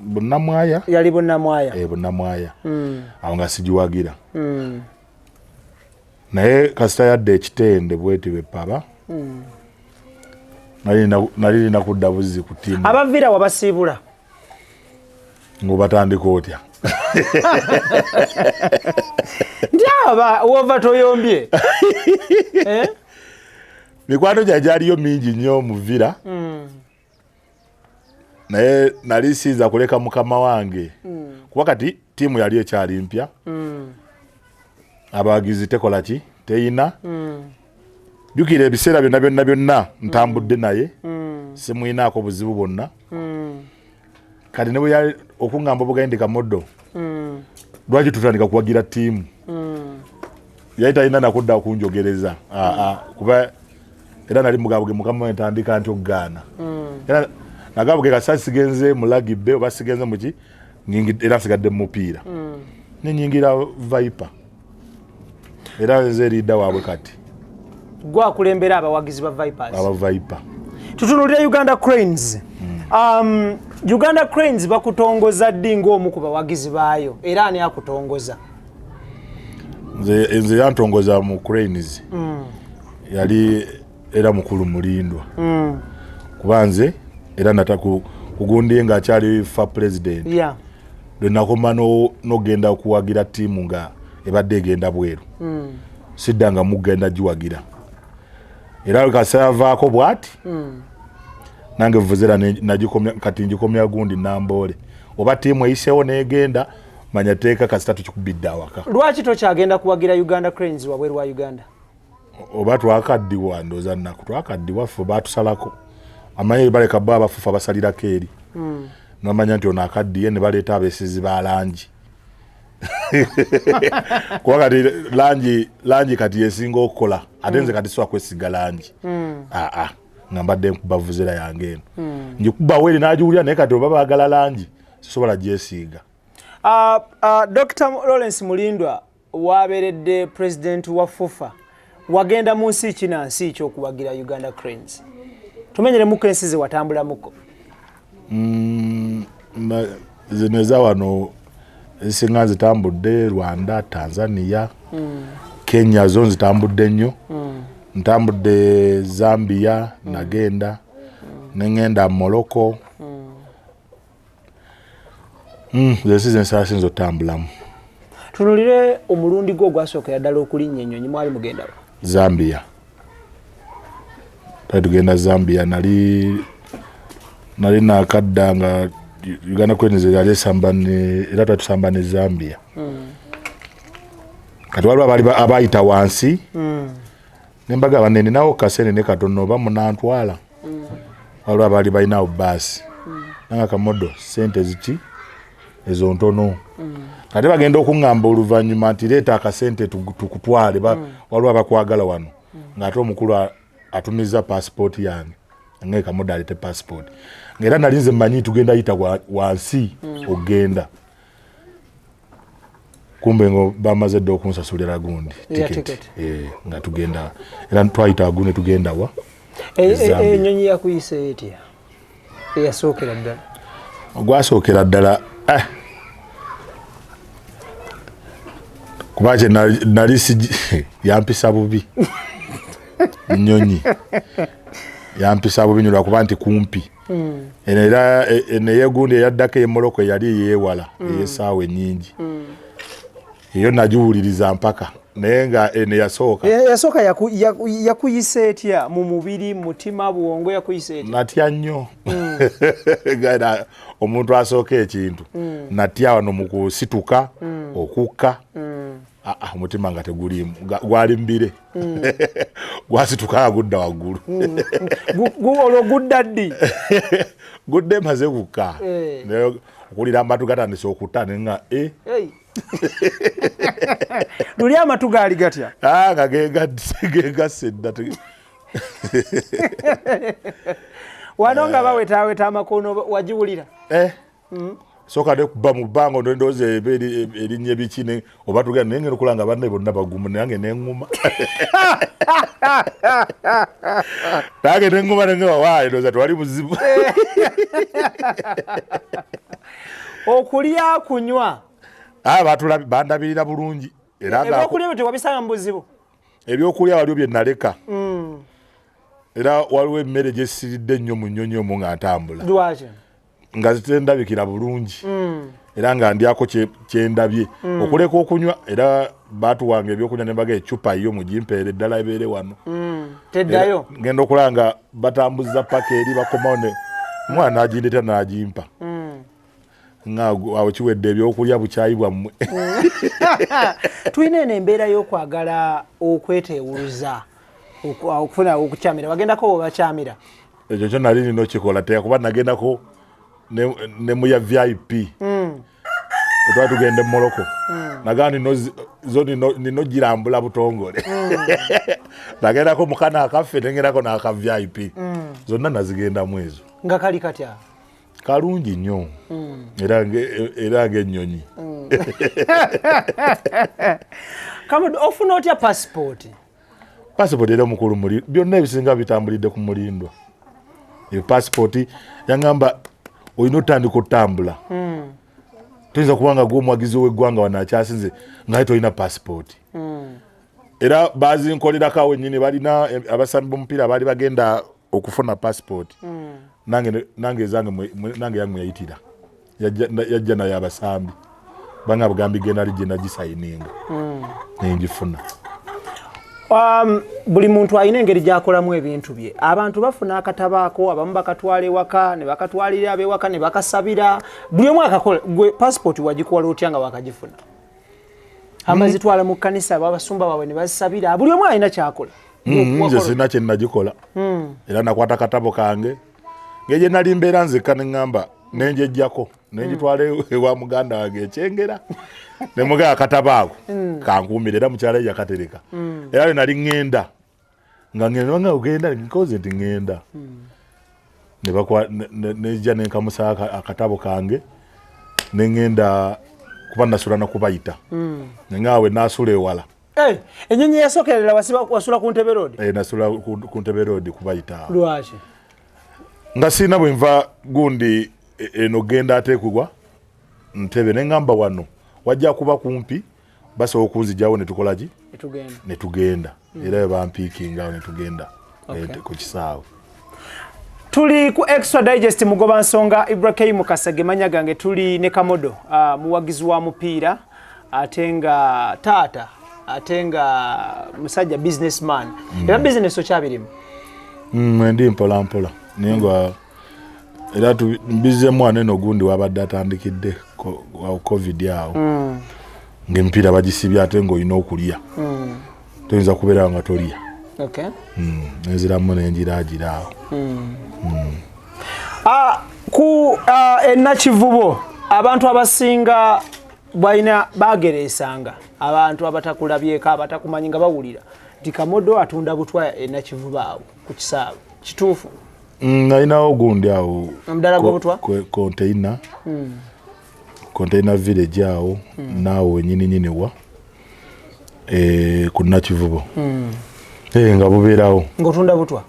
Bunnamwaya. Yali Bunnamwaya. Eh, Bunnamwaya. Awo nga sigiwagira, naye kasita yadde ekitende bweti bwepaba, nali nina kudda buzzi ku ttiimu. Aba Villa wabasiibula? Ng'obatandika otya? Nti aba wova toyombye, eh? Mikwano gyange gyaliyo mingi nnyo mu Villa, naye nali siyinza kuleka mukama wange, kuba kati ttiimu yali ekyali mpya, abawagizi tekola ki, teyina. Jjukira ebiseera byonna byonna byonna ntambudde naye, simuyinaako buzibu bwonna. Kati ne bwe okuŋŋamba obugaye Kamodo, lwaki tutandika kuwagira ttiimu, yali talina nakudda kunjogereza. Kuba era nali mugabuge mukama we, ntandika nti okugaana, era nagabuge kasa sigenze mu rugby oba sigenze muki, era nsigadde mu mupiira, nenyingira Viper, era nze leader waabwe kati. Gwakulembera abawagizi ba Vipers? Aba Viper. Tutunulire Uganda Cranes. Uganda Cranes bakutongoza ddi ng'omu ku bawagizi baayo, era ani akutongoza? Nze yantongoza mu Cranes yali era mukulu Mulindwa, kuba nze era nata kugundi nga akyali FUFA president, lwe nakoma n'ogenda okuwagira ttiimu nga ebadde egenda bweru, sidda nga mugenda giwagira. Era kasa yavaako bwati, nange vuvuzera nagikomya, kati ngikomya gundi Namboole, oba ttiimu eyiseewo n'egenda, manya teeka kasita tukikubidde awaka. Lwaki tokyagenda kuwagira Uganda Cranes wabweru wa Uganda? Oba twakaddiwa, ndooza nnaku twakaddiwa, ffe batusalako amanyi baleka bo abafufa basalirako eri, nomanya nti ono akaddiye, ne baleeta abeesizi ba langi, kuba kati langi kati yesinga okukola, ate nze kati sobola kwesiga langi. Aa, nga mbadde nkuba vuvuzera yange eno, ngikubawo eri nagiwulira, naye kati oba baagala langi sisobola gyesiiga. Dr Lawrence Mulindwa, wabeeredde president wa FUFA, wagenda mu nsi ki na nsi ki okuwagira Uganda Cranes? Tumenyeremuko ensi ze watambulamuko. Zino eza wano ezisinga nzitambudde: Rwanda, Tanzania, Kenya zo nzitambudde nnyo. Ntambudde Zambia, nagenda neŋŋenda Morocco. Zensi zensala sinza otambulamu. Tunulire omulundi gwo ogwasookera ddala okulinnya ennyonyi, mwali mugendawo? Zambia, twali tugenda Zambia. Nali nakadda nga Uganda Cranes yali esamba ne, era twali tusamba ne Zambia. Kati waliwo abaali abayita wansi ne mbagamba nene nawo kasente ne katono oba munantwala. Waliwo abaali balinawo baasi nanga Kamodo sente ziki ezo ntono. Ate bagenda okuŋŋamba oluvannyuma nti leeta akasente tukutwale, waliwo abakwagala wano, ng'ate omukulu atumiza pasipooti yange nga Kamodo alete pasipooti, ngaera nali nze mmanyi tugenda yita wansi ogenda, kumbe ngo bamaze dda okunsasulira gundi ticket, nga tugenda era twayita agu ne tugenda wa. Enyonyi yakuyisa etya eyasookera ddala? Ogwasookera ddala, kuba kye nali yampisa bubi, nyonyi yampisa bubi nyo lwakuba nti kumpi. Eno era eno eyegundi eyaddako ey'e eyali eyeewala ey'essaawa ennyingi, eyo nagiwuliriza mpaka, naye nga eno yasooka. Yasooka yakuyisa etya mu mubiri, mutima, bwongo, yakuyisa etya? Natya nnyo. Omuntu asooka ekintu natya wano mu kusituka okukka, omutima nga teguliimu, gwali mbire, gwasituka nga gudda waggulu. Olwo gudda ddi? Gudde maze kukka. Naye okuwulira amatu gatandise okuta nenga e. Luli amatu gaali gatya? Ah, nga gegasse dda. Wano nga bawetaaweta amakono, wagiwulira? Eh. Soka ne kuba mu bbanga ndowooza eba erinnya ebiki oba tugenda, naye ngenda okulaba nga banne bonna bagumu, nange neŋŋuma, nange neŋŋuma, nenga waayi ndowooza tewali buzibu. Okulya, kunywa? Ah, bandabirira bulungi era nga ebyokulya ebyo tewabisanga mu buzibu? Ebyokulya waliwo bye naleka, era waliwo emmere gyesiridde ennyo mu nnyonyi omwo nga ntambula. Lwaki? Nga zitendabikira bulungi, era nga ndyako kyendabye okuleka okunywa. Era batuwanga ebyokunywa nembaga ecupa yo mugimpeere eddala ebeere wano. Teddayo. Ngenda okulaba nga batambuza paka eri bakomawo ne omwana nagindeta nagimpa, nga awo kiwedde ebyokulya bukyayi bwammwe. Tulina eno embeera y'okwagala okweteewuluza, okufuna okukyamira, wagendako webakyamira? Ekyo kyo nali nina okikola tekuba nagendako ne muya VIP. Twali tugenda e Morocco, nagaa nino zo nino girambula butongole. Nagendako mukana akaffe, nengendako n'aka VIP, zonna nazigendamu ezo. Nga kali katya? Kalungi nnyo, era ng'ennyonyi. Kamodo, ofuna otya pasipooti? Passport era omukulu muli byonna ebisinga bitambulidde ku Mulindwa. Eyo passport yaŋŋamba olina otandika otambula, toyinza kuba nga gwe omwagizi ow'eggwanga wano akyasinze nga tolina passport. Era bazinkolerako awo ennyini, balina abasambi b'omupiira baali bagenda okufuna passport. Nange ezange nange yange yayitira yajja naye abasambi banga bugambi genda ali gye nagisayininga nengifuna. Buli muntu alina engeri gy'akolamu ebintu bye. Abantu bafuna akatabaako, abamu bakatwala ewaka ne bakatwalira ab'ewaka ne bakasabira, buli omu akakola. Gwe passport wagikola otya nga wakagifuna? Amazitwala mu kkanisa, babasumba baabwe ne bazisabira, buli omu alina kyakola. Nze sirina kye nagikola, era nakwata katabo kange ngegye nali mbeera nzekka, neŋŋamba nenjejjako nenjitwala ewa muganda wange ekyengera, nemugamba akatabo ako kankuumire, era mukyala ye yakatereka. Era lwe nali ŋŋenda nga ŋŋenda nga ogenda nkoze nti ŋŋenda nejja nenkamusa akatabo kange neŋŋenda, kuba nasula nakubayita nengaawe nasula ewala. Enyonyi yasookerera wasula ku Ntebe Road? Eh, nasula ku Ntebe Road kubayita. Lwaki? Nga sirina bwe nva gundi eno genda ate kugwa Ntebe, neŋŋamba wano wajja kuba kumpi, basobola okunzijawo netukola ki netugenda. Era bwe bampiikingawo netugenda ku kisaawe. Tuli ku Extra Digest, mugoba nsonga Ibrahim Mukasa ge manya gange. Tuli ne Kamodo, muwagizi wa mupiira, ate nga taata, ate nga musajja businessman. Era business okyabirimu? Ndi mpola mpola, naye nga era mbizemu wano eno gundi wabadde atandikidde wa COVID awo. Ng'emipiira bagisibye ate ng'olina okulya. Toyinza kubeerawo nga tolya. Nenziramu nenjiraagira awo. Ah, ku enakivubo abantu abasinga balina bagereesanga abantu abatakulabyeko, abatakumanyi, nga bawulira nti Kamodo atunda butwa enakivubo awo ku kisaawe. Kituufu? Nalinawo gundi awo. Omudala gw'obutwa? Container, Container Village awo. Naawe wenyini nyini wa ku Nakivubo. Nga bubeerawo. Ng'otunda butwa?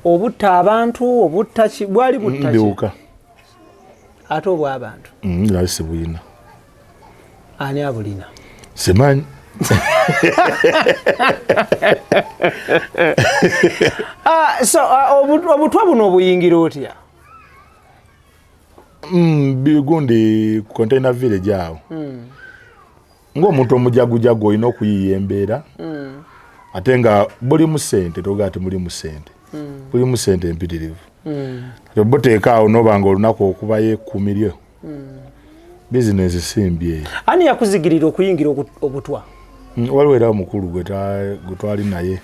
Obutta abantu, obutta ki? Bwali butta ki? Biwuka. Ate obw'abantu? Nali sibuyina. Ani abulina? Simanyi. Ah, so obutwa buno obuyingira otya? Bigundi Container Village awo. Ng'omuntu omujagujagu olina okuyiiya embeera, ate nga bulimu sente. Togaa ti mulimu sente, bulimu sente empitirivu. Kati obuteeka awo noba nga olunaku okubayo 10 lyo, bizinesi simbi eyo. Ani yakuzigirira okuyingira obutwa? Waliwo era omukulu gwe twali naye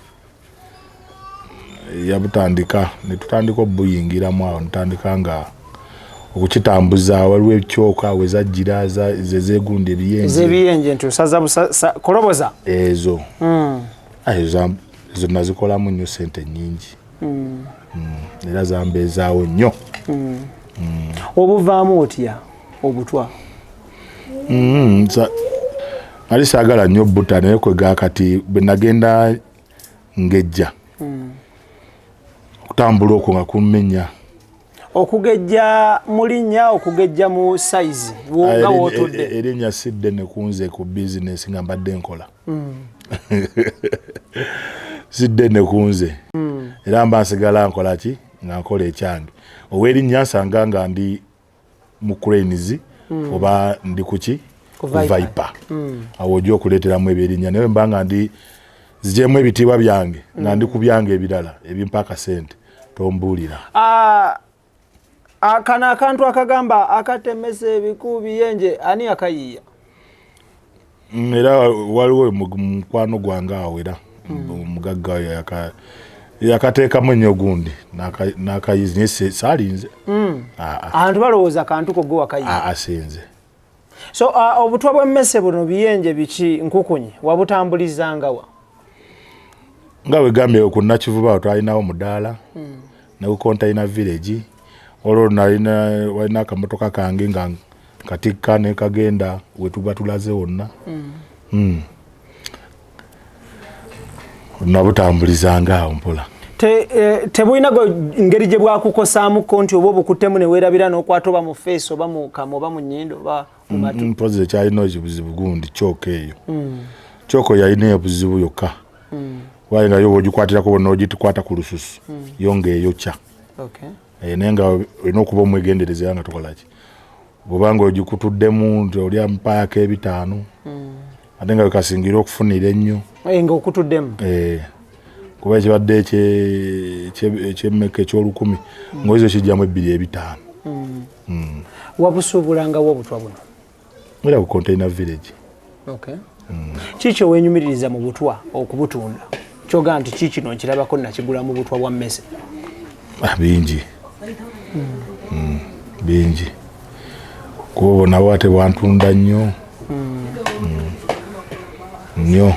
yabutandika, netutandika obuyingiramu awo, netutandika nga okukitambuza. Waliwo ekyoka awo ezajjira zezegundi ebiyenje. Ezebiyenje, nti osaza koloboza. Ezo. Ah, ezo nazikolamu nnyo sente nyingi. Era zambeezaawo nnyo. Obuvaamu otya obutwa? Nali saagala nnyo buta, naye kwega kati bwe nagenda ngejja, okutambula okwo nga kummenya. Okugejja mu linnya, okugejja mu sayizi nga wootudde? Erinnya si ddene kunze ku bizinesi nga mbadde nkola, si ddene kunze. Era mba nsigala nkola ki nga nkola ekyange. Ow'erinnya nsanga nga ndi mu Cranes oba ndi kuki, ku ku Viper. Viper. Awo ojja okuleeteramu ebyerinnya, naye mba nga ndi zigyemu ebitiibwa byange, nga ndi ku byange ebirala ebimpa akasente, tombuulira. Ah, ah, kano akantu akagamba akatemesa ebiku biyenje, ani akayiiya? Era waliwo mukwano gwange awo, era omugagga oyo yakateekamu ennyo gundi n'akayizi, naye saalinze. Ah, ah. Abantu balowooza kantu ko gwe wakayiiya. Ah, sinze. So obutwa bw'emmese buno, biyenje, biki, nkukunyi, wabutambulizangawa? Nga wegambye, ku Nakivuba awo twalinawo mudaala ne ku Container Village. Olwo nalina, walina akamotoka kange nga katikka ne kagenda wetuba tulaze wonna. Nabutambulizanga awo mpola. Tebulina ngeri gye bwakukosaamuko nti oba obukuttemu ne weerabira n'okwata oba mu face oba mu kamwa oba mu nnyindo oba mu matu? Mpozi ekyalina ekibuzibu gundi kyoko eyo. Kyoko yalina obuzibu yokka, waye nga yo bwogikwatirako bonna ogikwata ku lususu, yo ngaeyokya. Naye nga olina okuba omwegendereza era nga tokolaki, bwobanga ogikutuddemu nti oli mpaako 500, ate nga wekasingira okufunira ennyo. Nga okutuddemu? Kuba ekibadde ekyemmeka eky'1000, ngaoyinza okijjamu 2 500. Wabusuubulangawo obutwa buno? Era ku Container Village. Okay. Kiki owenyumiririza mu butwa okubutunda kyogaa nti ki kino nkirabako nakigula mu butwa bwa mmese? Ah, bingi. Bingi, kuba obwo nabwo ate bwantunda nnyo nnyo.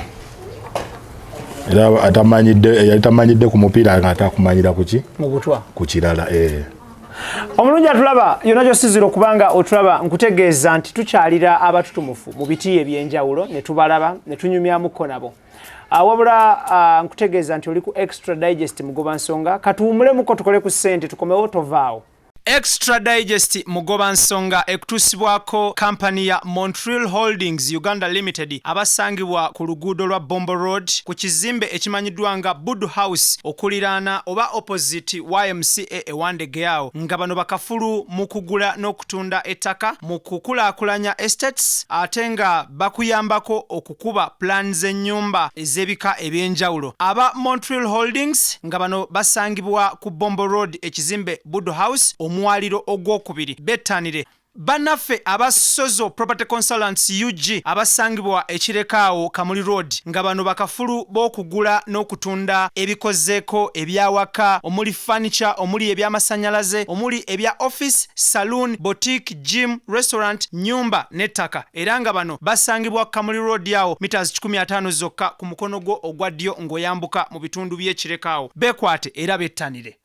Era atamanyidde, yali tamanyidde ku mupiira, nga atakumanyira kuki? Mu butwa. Ku kirala. Omulungi atulaba yonna gyosizira okubanga otulaba, nkutegeeza nti tukyalira abatutumufu mu biti ebyenjawulo ne tubalaba ne tunyumyamuko nabo. Wabula nkutegeeza nti oli ku Extra Digest Mugoba Nsonga. Katuwumulemuko tukole ku ssente, tukomewo, tovaawo. Extra Digest Mugoba Nsonga ekutuusibwako kampani ya Montreal Holdings Uganda Limited, abasangibwa ku luguudo lwa Bombo Road ku kizimbe ekimanyiddwa nga Budu House, okuliraana oba opposite YMCA ewandegeawo, nga bano bakafulu mu kugula n'okutunda ettaka, mu kukulaakulanya estates, ate nga bakuyambako okukuba plan z'ennyumba ez'ebika ebyenjawulo. Aba Montreal Holdings nga bano basangibwa ku Bombo Road, ekizimbe Budu House, omwaliro ogwokubiri. Bettanire. Bannaffe aba Sozo Property Consultants UG abasangibwa e Kireka awo Kamuli Road nga bano bakafulu b'okugula n'okutunda ebikozeeko eby'awaka omuli furniture, omuli eby'amasannyalaze, omuli ebya office, saloon, boutique, gym, restaurant, nnyumba n'ettaka era nga bano basangibwa Kamuli Road awo meters 150 zokka ku mukono gwo ogwa ddyo ng'oyambuka mu bitundu by'e Kireka awo. Beekwate era bettanire.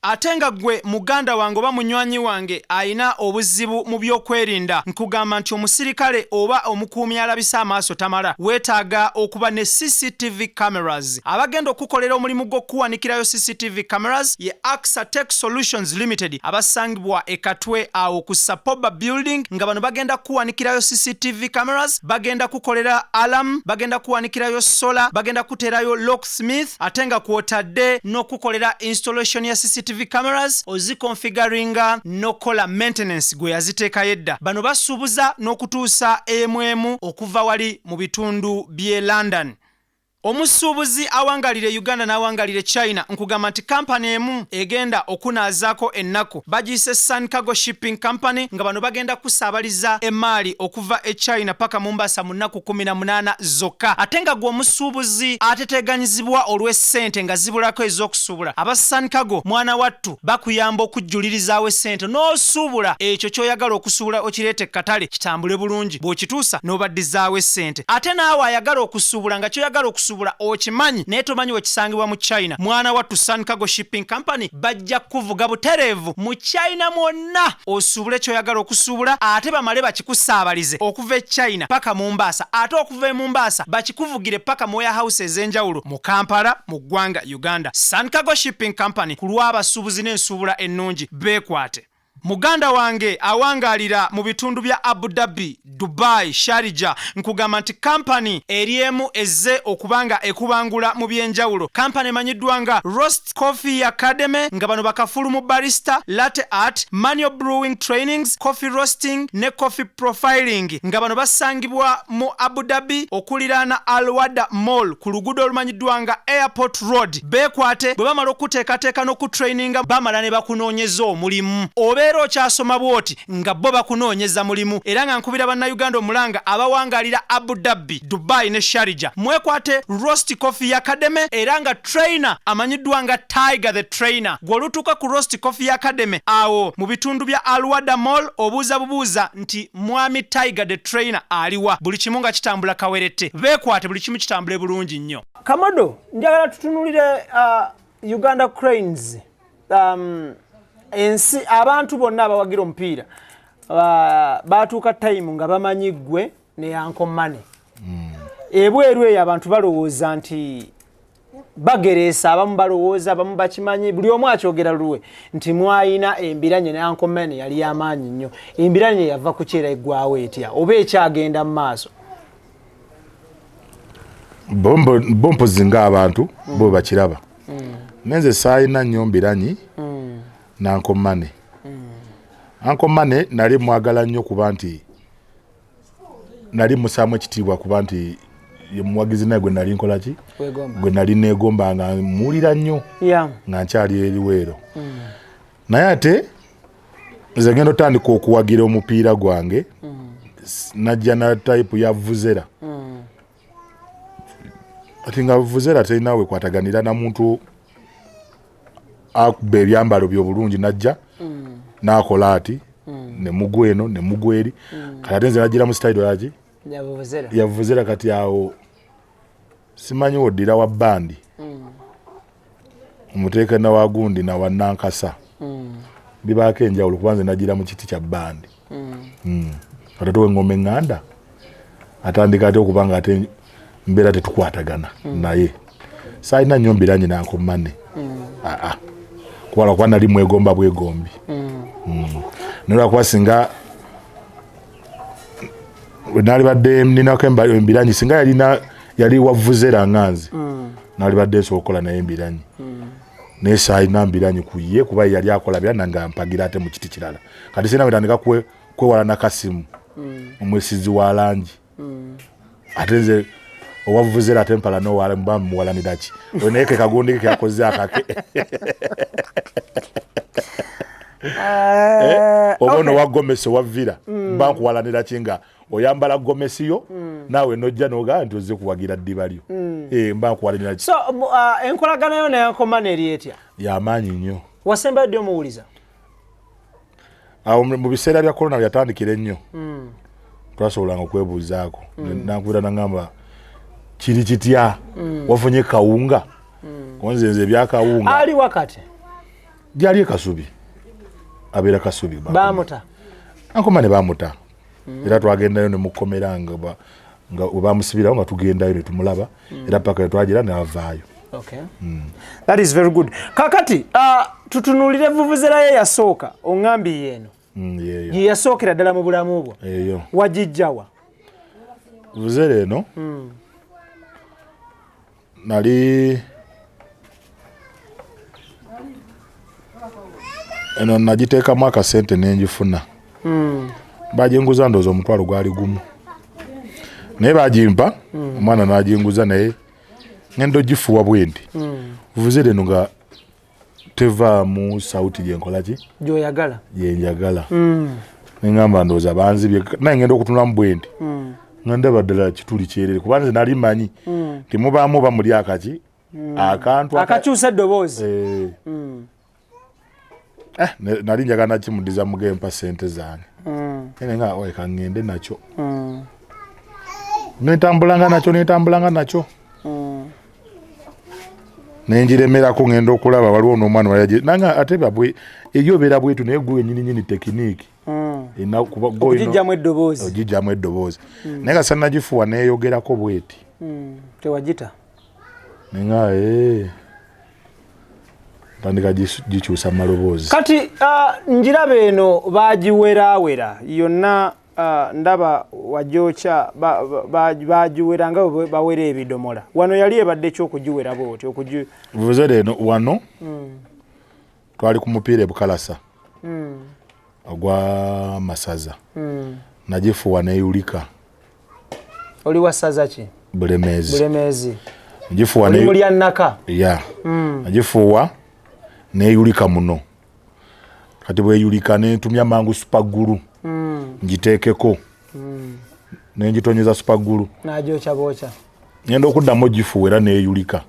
Ate nga ggwe muganda wange oba munywanyi wange alina obuzibu mu by'okwerinda, nkugamba nti omusirikale oba omukuumi alabisa amaaso tamala, weetaaga okuba ne CCTV cameras. Abagenda okukukolera omulimu gw'okukuwanikirayo CCTV cameras ye Axa Tech Solutions Limited abasangibwa e Katwe awo ku Sapoba Building nga bano bagenda kukuwanikirayo CCTV cameras, bagenda kukolera alarm, bagenda kukuwanikirayo solar, bagenda kukuteerayo lock Smith ate nga kwotadde n'okukukolera installation ya CCTV cameras, ozikonfigaringa n'okukola maintenance gwe yaziteekayo edda. Bano basuubuza n'okutuusa emu emu okuva wali mu bitundu by'e London. Omusuubuzi awangalira e Uganda n'awangalira e China nkugamba nti kampani emu egenda okunaazaako ennaku bagiyise Sun Cargo Shipping Company nga bano bagenda kusaabaliza emmaali okuva e China paka Mombasa mu nnaku 18 zokka ate nga gwe omusuubuzi ateteganyizibwa olw'essente nga zibulako ez'okusuubula aba Sun Cargo mwana wattu bakuyamba okujjulirizaawo essente n'osuubula ekyo ky'oyagala okusuubula okireete katale kitambule bulungi bw'okituusa n'obaddizaawo essente ate naawe ayagala okusuubula nga ky'oyagala okusuubula okimanyi naye tomanyi wekisangibwa mu China mwana wattu Sun Cargo Shipping Company bajja kukuvuga butereevu mu China mwonna osuubule ky'oyagala okusuubula ate bamale bakikusaabalize okuva e China paka Mumbaasa ate okuva e Mumbaasa bakikuvugire paka mu warehouse ez'enjawulo mu Kampala mu ggwanga Uganda. Sun Cargo Shipping Company ku lw'abasuubuzi n'ensuubula ennungi beekwate. Muganda wange awangaalira mu bitundu bya Abu Dhabi, Dubai, Sharjah nkugamba nti kampani eri emu ezze okuba nga ekubangula mu by'enjawulo. Kampani emanyiddwa nga Roast Coffee Academy nga bano bakafulu mu barista, latte art, manual brewing trainings, coffee roasting ne coffee profiling nga bano basangibwa mu Abu Dhabi okuliraana Al Wahda Mall ku luguudo olumanyiddwa nga Airport Road. Beekwate bwe bamala okukuteekateeka n'okukutraininga bamala ne bakunoonyeza omulimu. Obeera okyasoma bw'oti nga bo bakunoonyeza mulimu era nga nkubira Bannayuganda omulanga abawangaalira Abu Dhabi, Dubai ne Sharjah mwekwate Roast Coffee Academy era nga trainer amanyiddwa nga Tiger the Trainer. Gwe olutuuka ku Roast Coffee Academy awo mu bitundu bya Al Wahda Mall obuuza bubuuza nti Mwami Tiger the Trainer aliwa? Buli kimu nga kitambula kawerette. Beekwate buli kimu kitambule bulungi nnyo. Kamodo, njagala tutunulire Uganda Cranes ensi abantu bonna abawagira omupiira batuuka time nga bamanyi ggwe ne Uncle Money. Ebweru eyo abantu balowooza nti bagereesa, abamu balowooza, abamu bakimanyi, buli omu akyogera lulwe nti mwayina embiranye ne Uncle Money yali yamaanyi nnyo. Embiranye yava ku kyera eggwawo etya oba ekyagenda mu maaso? Bompozi ng'abantu bo bakiraba. Nenze saayina nnyo mbiranyi na Uncle Money. Uncle Money nali mwagala nnyo kuba nti nali musaamu ekitiibwa kuba nti ye muwagizi naye gwe nali nkola ki gwe nali neegomba nga muwulira nnyo nga nkyali eriweero. Naye ate nze ngenda otandika okuwagira omupiira gwange najja na type ya vuvuzela. Ati nga vuvuzela terina wekwataganira na muntu akuba ebyambalo byobulungi najja n'akola ati ne mugwa eno ne mugwa eri. Kati ate nze najjira mu sitayiro yaki ya vuvuzela. Kati awo simanyi woddira wa bandi omuteeka na wa gundi na wa nankasa bibaako enjawulo kuba nze najjira mu kiti kya bandi. Kati ate wengoma eŋŋanda atandika ate okuba nga ate mbeera tetukwatagana naye saalina nnyo mbiranye na Uncle Money. Aa, kuba lwakuba nali mwegomba bwegombi. Naye lwakuba singa nalibadde ninako embiranyi singa yalina yali wavuzera nga nze nalibadde nsobola okukola naye embiranyi naye saalina mbiranyi ku ye kuba yali akola bya nange ampagira ate mu kiti kirala. Kati sina wetandika kwewala na Kasimu omwesizi wa langi ate nze owavuzera ate mpala nowala mba muwalanira ki oyo naye ke kagundi ke keyakoze akake. Ono wa gomesi wa Villa, mba nkuwalanira ki nga oyambala gomesi yo, naawe nojja nogaa nti ozze kuwagira ddiba lyo? Mba nkuwalanira ki? So enkolagana yo ne Uncle Money eri etya? Yamaanyi nnyo. Wasembayo ddi omuwuliza? Awo mu biseera bya corona yatandikira ennyo, twasobolanga okwebuuzaako. Nankubira nagamba, "Kiri kitya? Wafunye kawunga?" Konze nze ebyakawunga. Ali wakati? Gyali e Kasubi, abeera Kasubi. Bamuta? Ankoma ne bamuta. Era twagendayo ne mukomera nga we bamusibirawo, nga tugendayo ne tumulaba, era paka twagira n'avaayo. Okay. That is very good. Kakati tutunuulire vuvuzera ye yasooka, oŋŋambye yeeno. Yeeyo. Ye yasookera ddala mu bulamu bwo? Eyo. Wagijjawa? Vuvuzera eno nali eno nagiteekamu akasente nenjifuna. Baginguza ndowooza 10,000 naye bagimpa omwana naginguza, naye ngenda ogifuwa bwendi vuvuzera eno nga tevaamu sauti gyenkolaki. Gyoyagala. Gyenjagala. Neŋŋamba ndowooza banzibye, naye ngenda okutunulamu bwendi nga ndaba ddala kituli kyerere, kuba nze nali manyi nti mubaamu oba muli akaki akantu akakyusa eddoboozi. Eh. Eh, nali njagala nakimudiza mugempa sente zange, naye nga oye kaŋŋende nakyo, nentambulanga nakyo, nentambulanga nakyo, nenjiremerako. Ngenda okulaba waliwo n'omwana wali nanga ate babwe eri obeera bwetu, naye gwe nyini nyini technique erina kuba okugijjamu eddoboozi. Ogijjamu eddoboozi, naye nga sannagifuwa neeyogerako bweti. Tewagita. Nenga ntandika gikyusa mu maloboozi. Kati njiraba eno bagiwerawera yonna, ndaba wajokya bagiwera nga bwe bawera ebidomola. Wano yali ebadde ekyokugiwera bwoti okugi Vuvuzera eno wano twali ku mupiira e Bukalasa ogwa masaza, nagifuwa neyulika. Oli wa ssaza ki? Bulemeezi. Bulemeezi. Nagifuwa oli mulya nnaka. Ya, nagifuuwa neyulika muno. Kati bweyulika nentumya mangu super glue ngiteekeko, nengitonyeza super glue. Najokya bwokya. Ngenda okuddamu ogifuuwa era neyulika.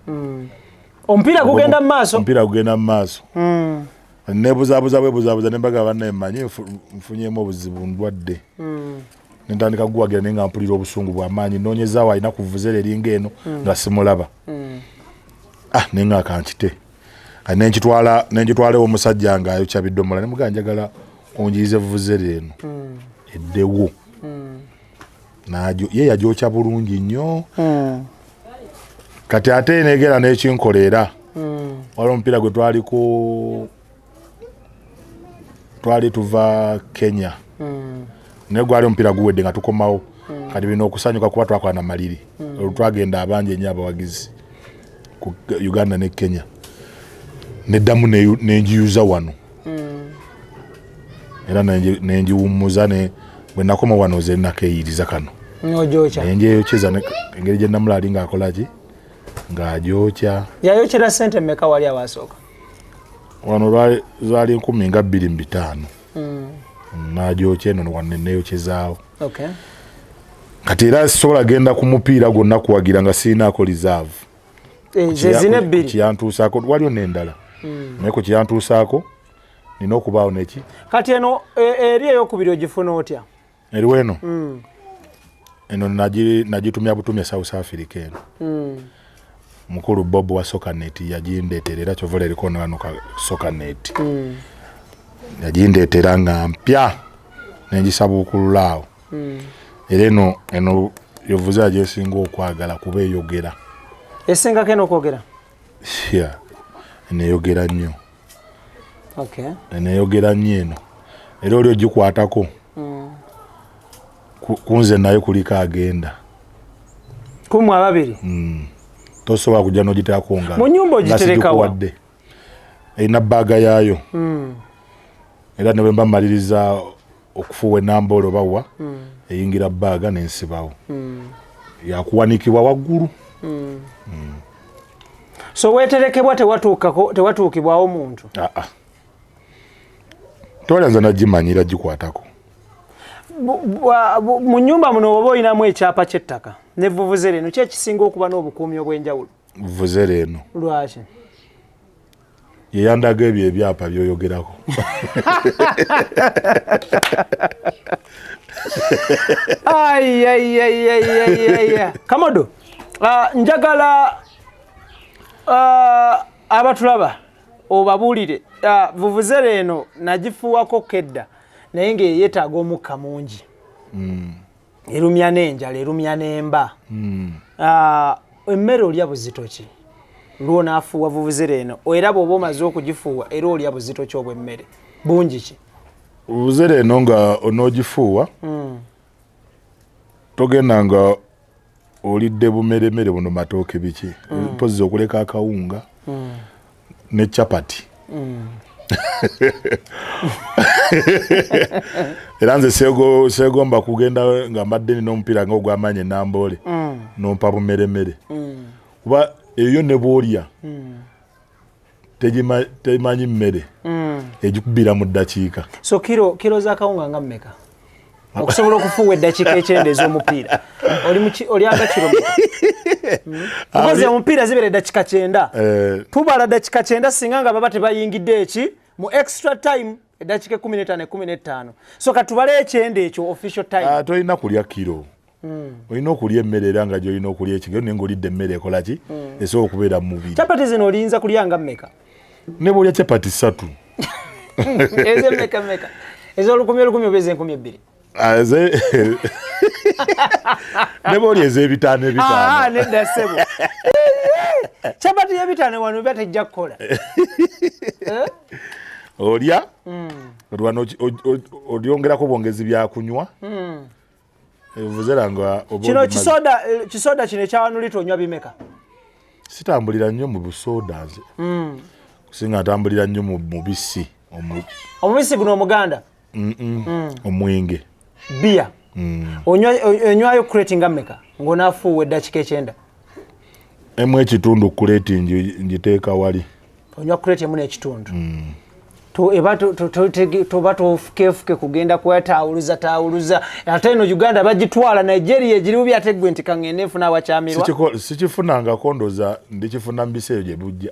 Omupiira gugenda mu maaso. Omupiira gugenda mu maaso. Nebuzaabuza bwebuzaabuza nembaga bannaye mmanyi nfunyemu obuzibu, ndwadde. Nentandika guwagira naye nga mpulira obusungu bwamaanyi. Noonyezaawo alina kuvuzera eringa eno nga simulaba. Ah, naye nga kankite. Kati nenkitwala, nenkitwala omusajja nga ayokya bidomola, nemugaa njagala onjiyize vuvuzera eno eddewo. Ye yagyokya bulungi nnyo. Kati ate negera n'ekinkola era waliwo omupiira gwe twaliko, twali tuva Kenya, naye gwali omupiira guwedde nga tukomawo. Kati bino okusanyuka kuba twakola na maliri, olwo twagenda abangi ennyo abawagizi ku Uganda ne Kenya, neddamu nenjiyuza wano era nenjiwummuza bwe nakoma wano ze nakeyiriza kano. Nojokya. Nenjeyokyeza engeri gye namula ali ng'akola ki, ng'agyokya. Yayokyera sente mmeka wali awasooka? Wano zaali 25,000. N'agyokya eno wano neyokyezaawo. Kati era sisobola genda ku mupiira gwonna kuwagira nga sirinaako reserve. Eh, ze zina ebbiri. Kiyantuusaako, waliyo n'endala, naye ku kiyantuusaako nina okubaawo neki. Kati eno eri eyokubiri ogifuna otya? Eriwo eno. Eno nagitumya butumya South Africa eno. Mukulu Bob wa Sokanet yagindeetera, era kyova eriko nano ka Sokanet. Yagindeetera nga mpya nengisabuukulula awo. Era eno yovuze gyesinga okwagala kuba eyogera. Esingako eno okwogera? Yeah, eno eyogera nnyo. Eno eyogera nnyo eno, era oli ogikwatako kunze naye kuliko agenda. Kumwe ababiri? Tosobola kujja n'ogiteekako ngalo. Mu nnyumba nga ogitereka wa? sigikuwadde. Erina baaga yaayo, era ne bwe mba mmaliriza okufuuwa enamboolo bawa eyingira baaga nensibawo, yakuwanikibwa waggulu. So weterekebwa, tewatuukibwawo muntu? Aa, Tewali nagimanyira gikwatako. Mu nyumba muno oba olinamu ekyapa ky'ettaka ne vuvuzera eno, ki ekisinga okuba n'obukuumi obw'enjawulo? Vuvuzera eno. Lwaki? Yeyandaga ebyo ebyapa byoyogerako. Kamodo, njagala abatulaba obabuulire, vuvuzera eno nagifuuwako kedda naye ng'eyeetaaga omukka mungi. Erumya n'enjala, erumya n'emba. Emmere olya buzito ki lwonaafuuwa vuvuzera eno? Era bw'oba omaze okugifuuwa, era olya buzito ki obw'emmere, bungi ki? Vuvuzera eno nga onoogifuuwa, togenda nga olidde bumeremere buno, matooke biki, mpozi okuleka akawunga ne chapati. Era nze segomba kugenda nga mbadde nina omupiira nga ogw'amaanyi enamboole nompa bumeremere, kuba eyo ne bwolya temanyi mmere, egikubira mu ddakiika. So kiro z'akawunga nga mmeka okusobola okufuuwa eddakiika 90 ez'omupiira? Olyanga kiro mmeka? Because omupiira zibeera eddakiika 90. Tubala ddakiika 90 singa nga baba tebayingidde eki mu extra time, eddakiika 15 15. So katubale 90 ekyo official time. Ah, tolina kulya kiro, olina okulya emmere era nga gyolina okulya ekigero, naye ngaolidde emmere ekola ki, esobola okubeera mu mubiri. Chapati zino oliyinza kulya nga mmeka? Ne bwolya chapati 3. Ez'emmeka mmeka? Ez'olukumi olukumi oba ez'enkumbi 2? Ah, ne bwolya ez'ebitaano ebitaano. Ah, nedda ssebo, chapati y'ebitaano wano eba tejja kukola. Eh? Olya olwano olyongerako bwongezi byakunywa vuvuzera nga oba Kino ogimaze. Kisoda kino ekya 1 litre onywa bimeka? Sitambulira nnyo mu busoda nze, kusinga ntambulira nnyo mu mubisi Omubisi guno omuganda? Omwenge. Bia onywayo crate nga mmeka ng'onaafuuwa eddakiika 90? Emu ekitundu crate ngiteeka wali. Onywa crate emu n'ekitundu. Eba toba tofukefuke kugenda kwetaawuluza taawuluza, ate eno Uganda bagitwala, Nigeria egirimu byate, gwe nti kaŋŋende nfuna awakyamirwa. Sikifunangako, ndoza ndikifuna mu biseera gye bujja.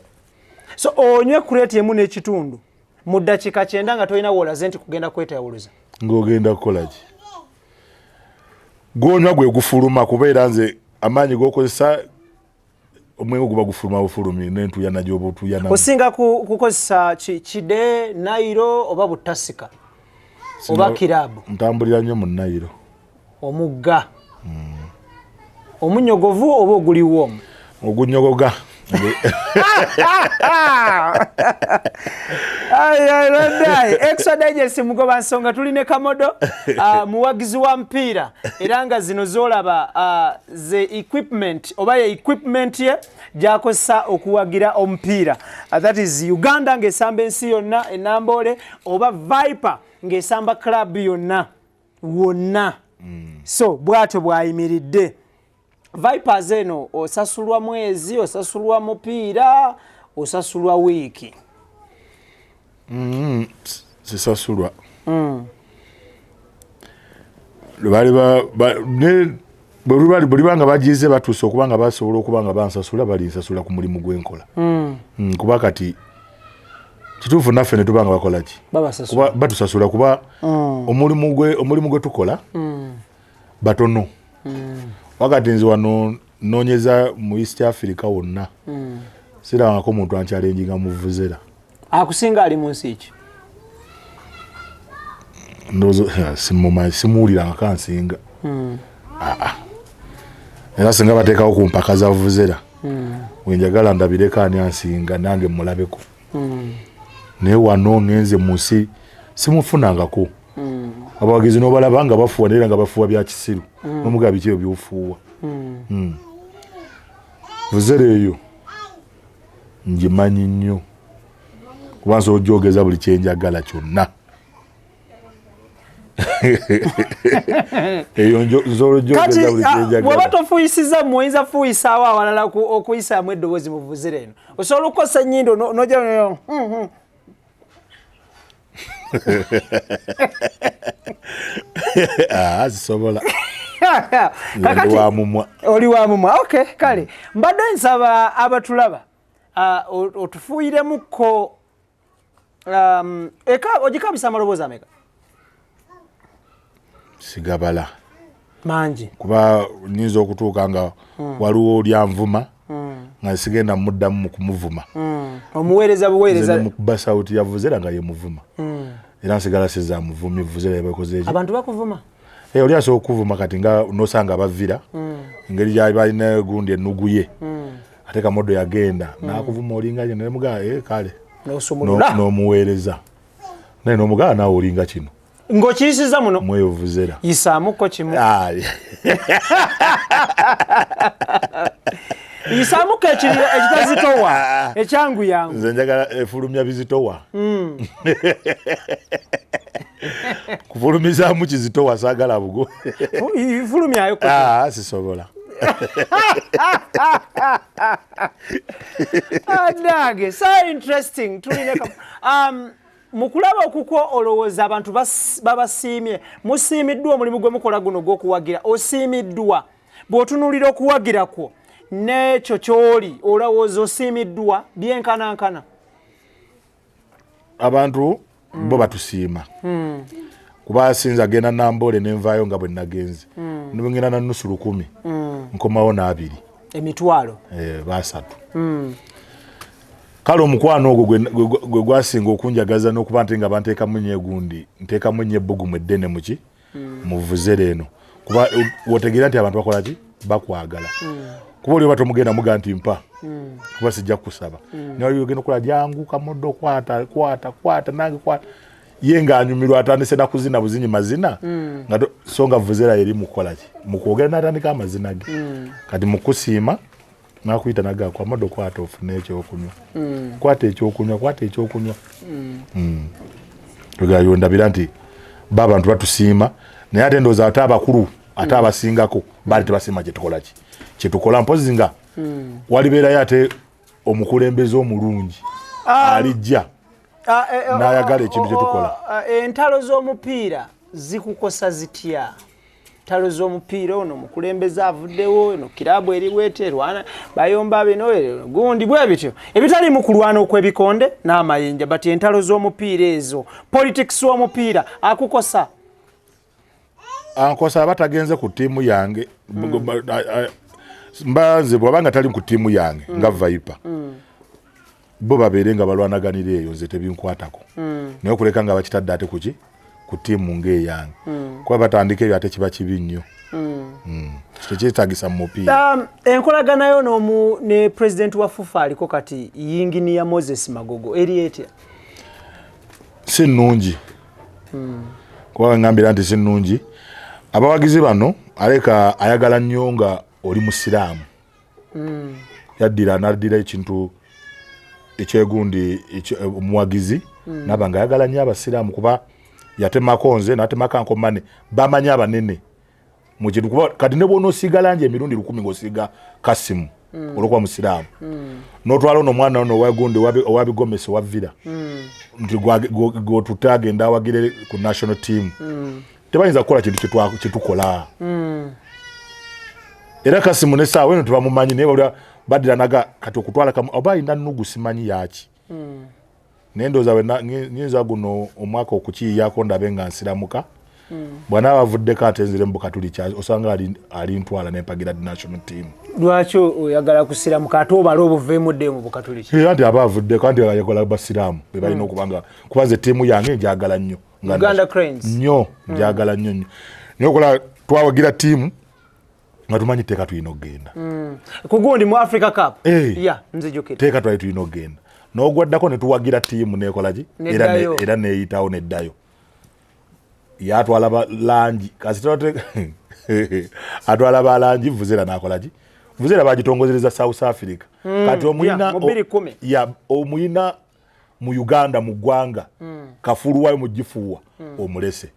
So onywe crate emu n'ekitundu mu ddakiika 90 nga tolina woolaze nti kugenda kwetaawuluza? Ng'ogenda kukola ki? Gwonywa gwe gufuluma, kubeera nze amaanyi g'okozesa omwenge guba gufuluma bufulumi n'entuuyana gy'oba otuuyana. Osinga kukozesa kide, Nile oba butasika oba kirabu? Ntambulira nnyo mu Nile. Omugga omunyogovu oba oguliwo omu? Ogunyogoga. Extra Digest, mugoba nsonga, tuli ne Kamodo, muwagizi wa mpiira, era nga zino zolaba ze equipment oba ye equipment ye gyakozesa okuwagira omupiira, that is Uganda ng'esamba ensi yonna enamboole oba Viper ng'esamba club yonna wonna. So bw'atyo bw'ayimiridde Vipers eno. Osasulwa mwezi, osasulwa mupiira, osasulwa wiiki? Sisasulwa. Bali bwe nga bagize batuuse okuba nga basobola okuba nga bansasula, balinsasula ku mulimu gwenkola. Kuba kati kituufu naffe ne tuba nga bakola ki, batusasula, kuba omulimu gwe tukola batono. Wakati nze wano noonyeza mu East Africa wonna, sirabangako omuntu anchallenginga mu vuvuzera. Akusinga ali mu nsi ki? Simuwulirangako ansinga. Aa, era singa bateekawo ku mpaka za vuvuzera, wenjagala ndabireko ani ansinga nange mulabeko. Naye wano ngenze mu nsi simufunangako. Abawagizi nobalaba nga bafuuwa, naye era nga bafuuwa bya kisiru, nomugaa biki ebyo byofuuwa. Vuvuzera eyo ngimanyi nnyo, kuba nsobola ogyogeza buli kyenjagala kyonna. Eyo nsobola ogyogeza buli kyenjagala. Bw'oba tofuuyisiza mu, oyinza fuuyisaawo awalala okuyisaamu eddoboozi mu vuvuzera eno? Osobola okukozesa ennyindo noja Ah, zisobola. Kakati oli wa mumwa. Okay, kale mbadde nsaba abatulaba otufuuyiremukko ogikabisa amaloboozi ameka? Sigabala mangi, kuba nyinza okutuuka nga waliwo olyanvuma nga sigenda muddamu mu kumuvuma. Omuweereza buweereza. Mukuba sauti yavuze era nga yemuvuma. Era nsigala siza muvumi vuzera yabakoze eki. Abantu bakuvuma? Oli asobola okuvuma kati nga nosanga abavira engeri gy'alina gundi ennugu ye. Ate Kamodo yagenda n'akuvuma olinga kino, ne mugaa, kale. N'omuweereza. Naye n'omugaa naawe olinga kino. Ng'okiyisiza muno. Mweyovuzera. Yisaamuko kimu. Yisaamuko ekitazitowa, ekyanguyangu. Nze njagala efulumya bizitowa. Kufulumizaamu kizitowa saagala bugo. Fulumyayo. Sisobola. Nange, so interesting. Mu kulaba okukwo olowooza abantu babasiimye, musiimiddwa omulimu gwe mukola guno gw'okuwagira, osiimiddwa bw'otunuulira okuwagira kwo n'ekyo ky'oli, olowooza osiimiddwa byenkanankana? Abantu bo batusiima kuba sinza genda Namboole nenvaayo nga bwe nagenze, nibwengenda na nusu 1000 nkomawo n'abiri emitwalo 3. Kale omukwano ogwo gwe gwasinga okunjagaza n'okuba nti nga banteekamu nnyo egundi, nteekamu nnyo ebbugumu eddene muki muvuzere eno, kuba wotegeera nti abantu bakola ki, bakwagala. Kuba oli oba tomugenda muga nti mpa, kuba sijja kukusaba, naye ogenda okukola jangu Kamodo kwata kwata kwata nange kwata, ye ng'anyumirwa atandise na kuzina buzinyi mazina nga so nga vuzera eri mukukola ki, mukwogera n'atandika amazina ge. Kati mukusiima nakuyita naga Kamodo kwata ofune ekyokunywa, kwata ekyokunywa, kwata ekyokunywa. Tugayo ndabira nti ba abantu batusiima, naye ate ndowooza ate abakulu ate abasingako baali tebasiima kyetukola ki kyetukola, mpozi nga walibeerayo ate omukulembeze omulungi alijja n'ayagala ekintu kyetukola. Entalo z'omupiira zikukosa zitya? Entalo z'omupiira, ono omukulembeze avuddewo, eno kiraabu eri bwete, erwana bayomba bino gundi bwe bityo ebitaliimu kulwana okw'ebikonde n'amayinja, but entalo z'omupiira ezo, politics w'omupiira akukosa? Ankosa aba tagenze ku ttiimu yange. Mba nze bw'aba nga tali ku ttiimu yange nga Viper, bo babeere nga balwanaganira eyo, nze tebinkwatako. Naye okuleka nga bakitadde ate kuki ku ttiimu ng'eyange, kuba batandika ebyo ate kiba kibi nnyo. Tekyetagisa mu mupiira. Enkolaganayo ne president wa FUFA aliko kati, Yinginiya Moses Magogo, eri etya? Si nnungi, kuba ngambira nti si nnungi. Abawagizi bano aleka ayagala nnyo nga oli musiraamu. Yaddira n'addira ekintu ekyegundi omuwagizi naba nga ayagala nnyo abasiraamu, kuba yatemako nze n'atemako Ankomane, bamanyi abanene mu kintu. Kuba kati ne bw'onoosiiga langi emirundi 1000 ng'osiiga Kasimu olwokuba musiraamu, n'otwala ono omwana ono owagundi owabigomesi owa Villa nti gwotutte agenda awagire ku national team, tebayinza kukola kintu kyetukola. Era Kasimu nesaawa eno tebamumanyi, naye baddira naga kati okutwala oba alina nnugu simanyi yaki. Naye ndowooza nyinza guno omwaka okukiyiyaako ndabe nga nsiramuka. Bw'anaaba avuddeko ate nzire mu Bukatuliki, osanga alintwala nempagira national team. Lwaki oyagala kusiramuka ate obale obuveemu dde mu Bukatuliki? Era nti aba avuddeko anti ayagala basiraamu be balina okubanga, kuba nze ttiimu yange njagala nnyo. Uganda Cranes. Nnyo, njagala nnyo nnyo. Naye okola twawagira ttiimu nga tumanyi teeka tulina okugenda kugundi mu Africa Cup. Ya, nzijukira. Teeka twali tulina okugenda n'ogwaddako ne tuwagira ttiimu nekola ki, era neeyitawo neddayo. Yatwala balangi kasita atwala balangi vuzera nakola ki, vuzera bagitongozereza South Africa. Kati omuyina omuyina mu Uganda mu ggwanga kafuluwayo mugifuuwa omulese,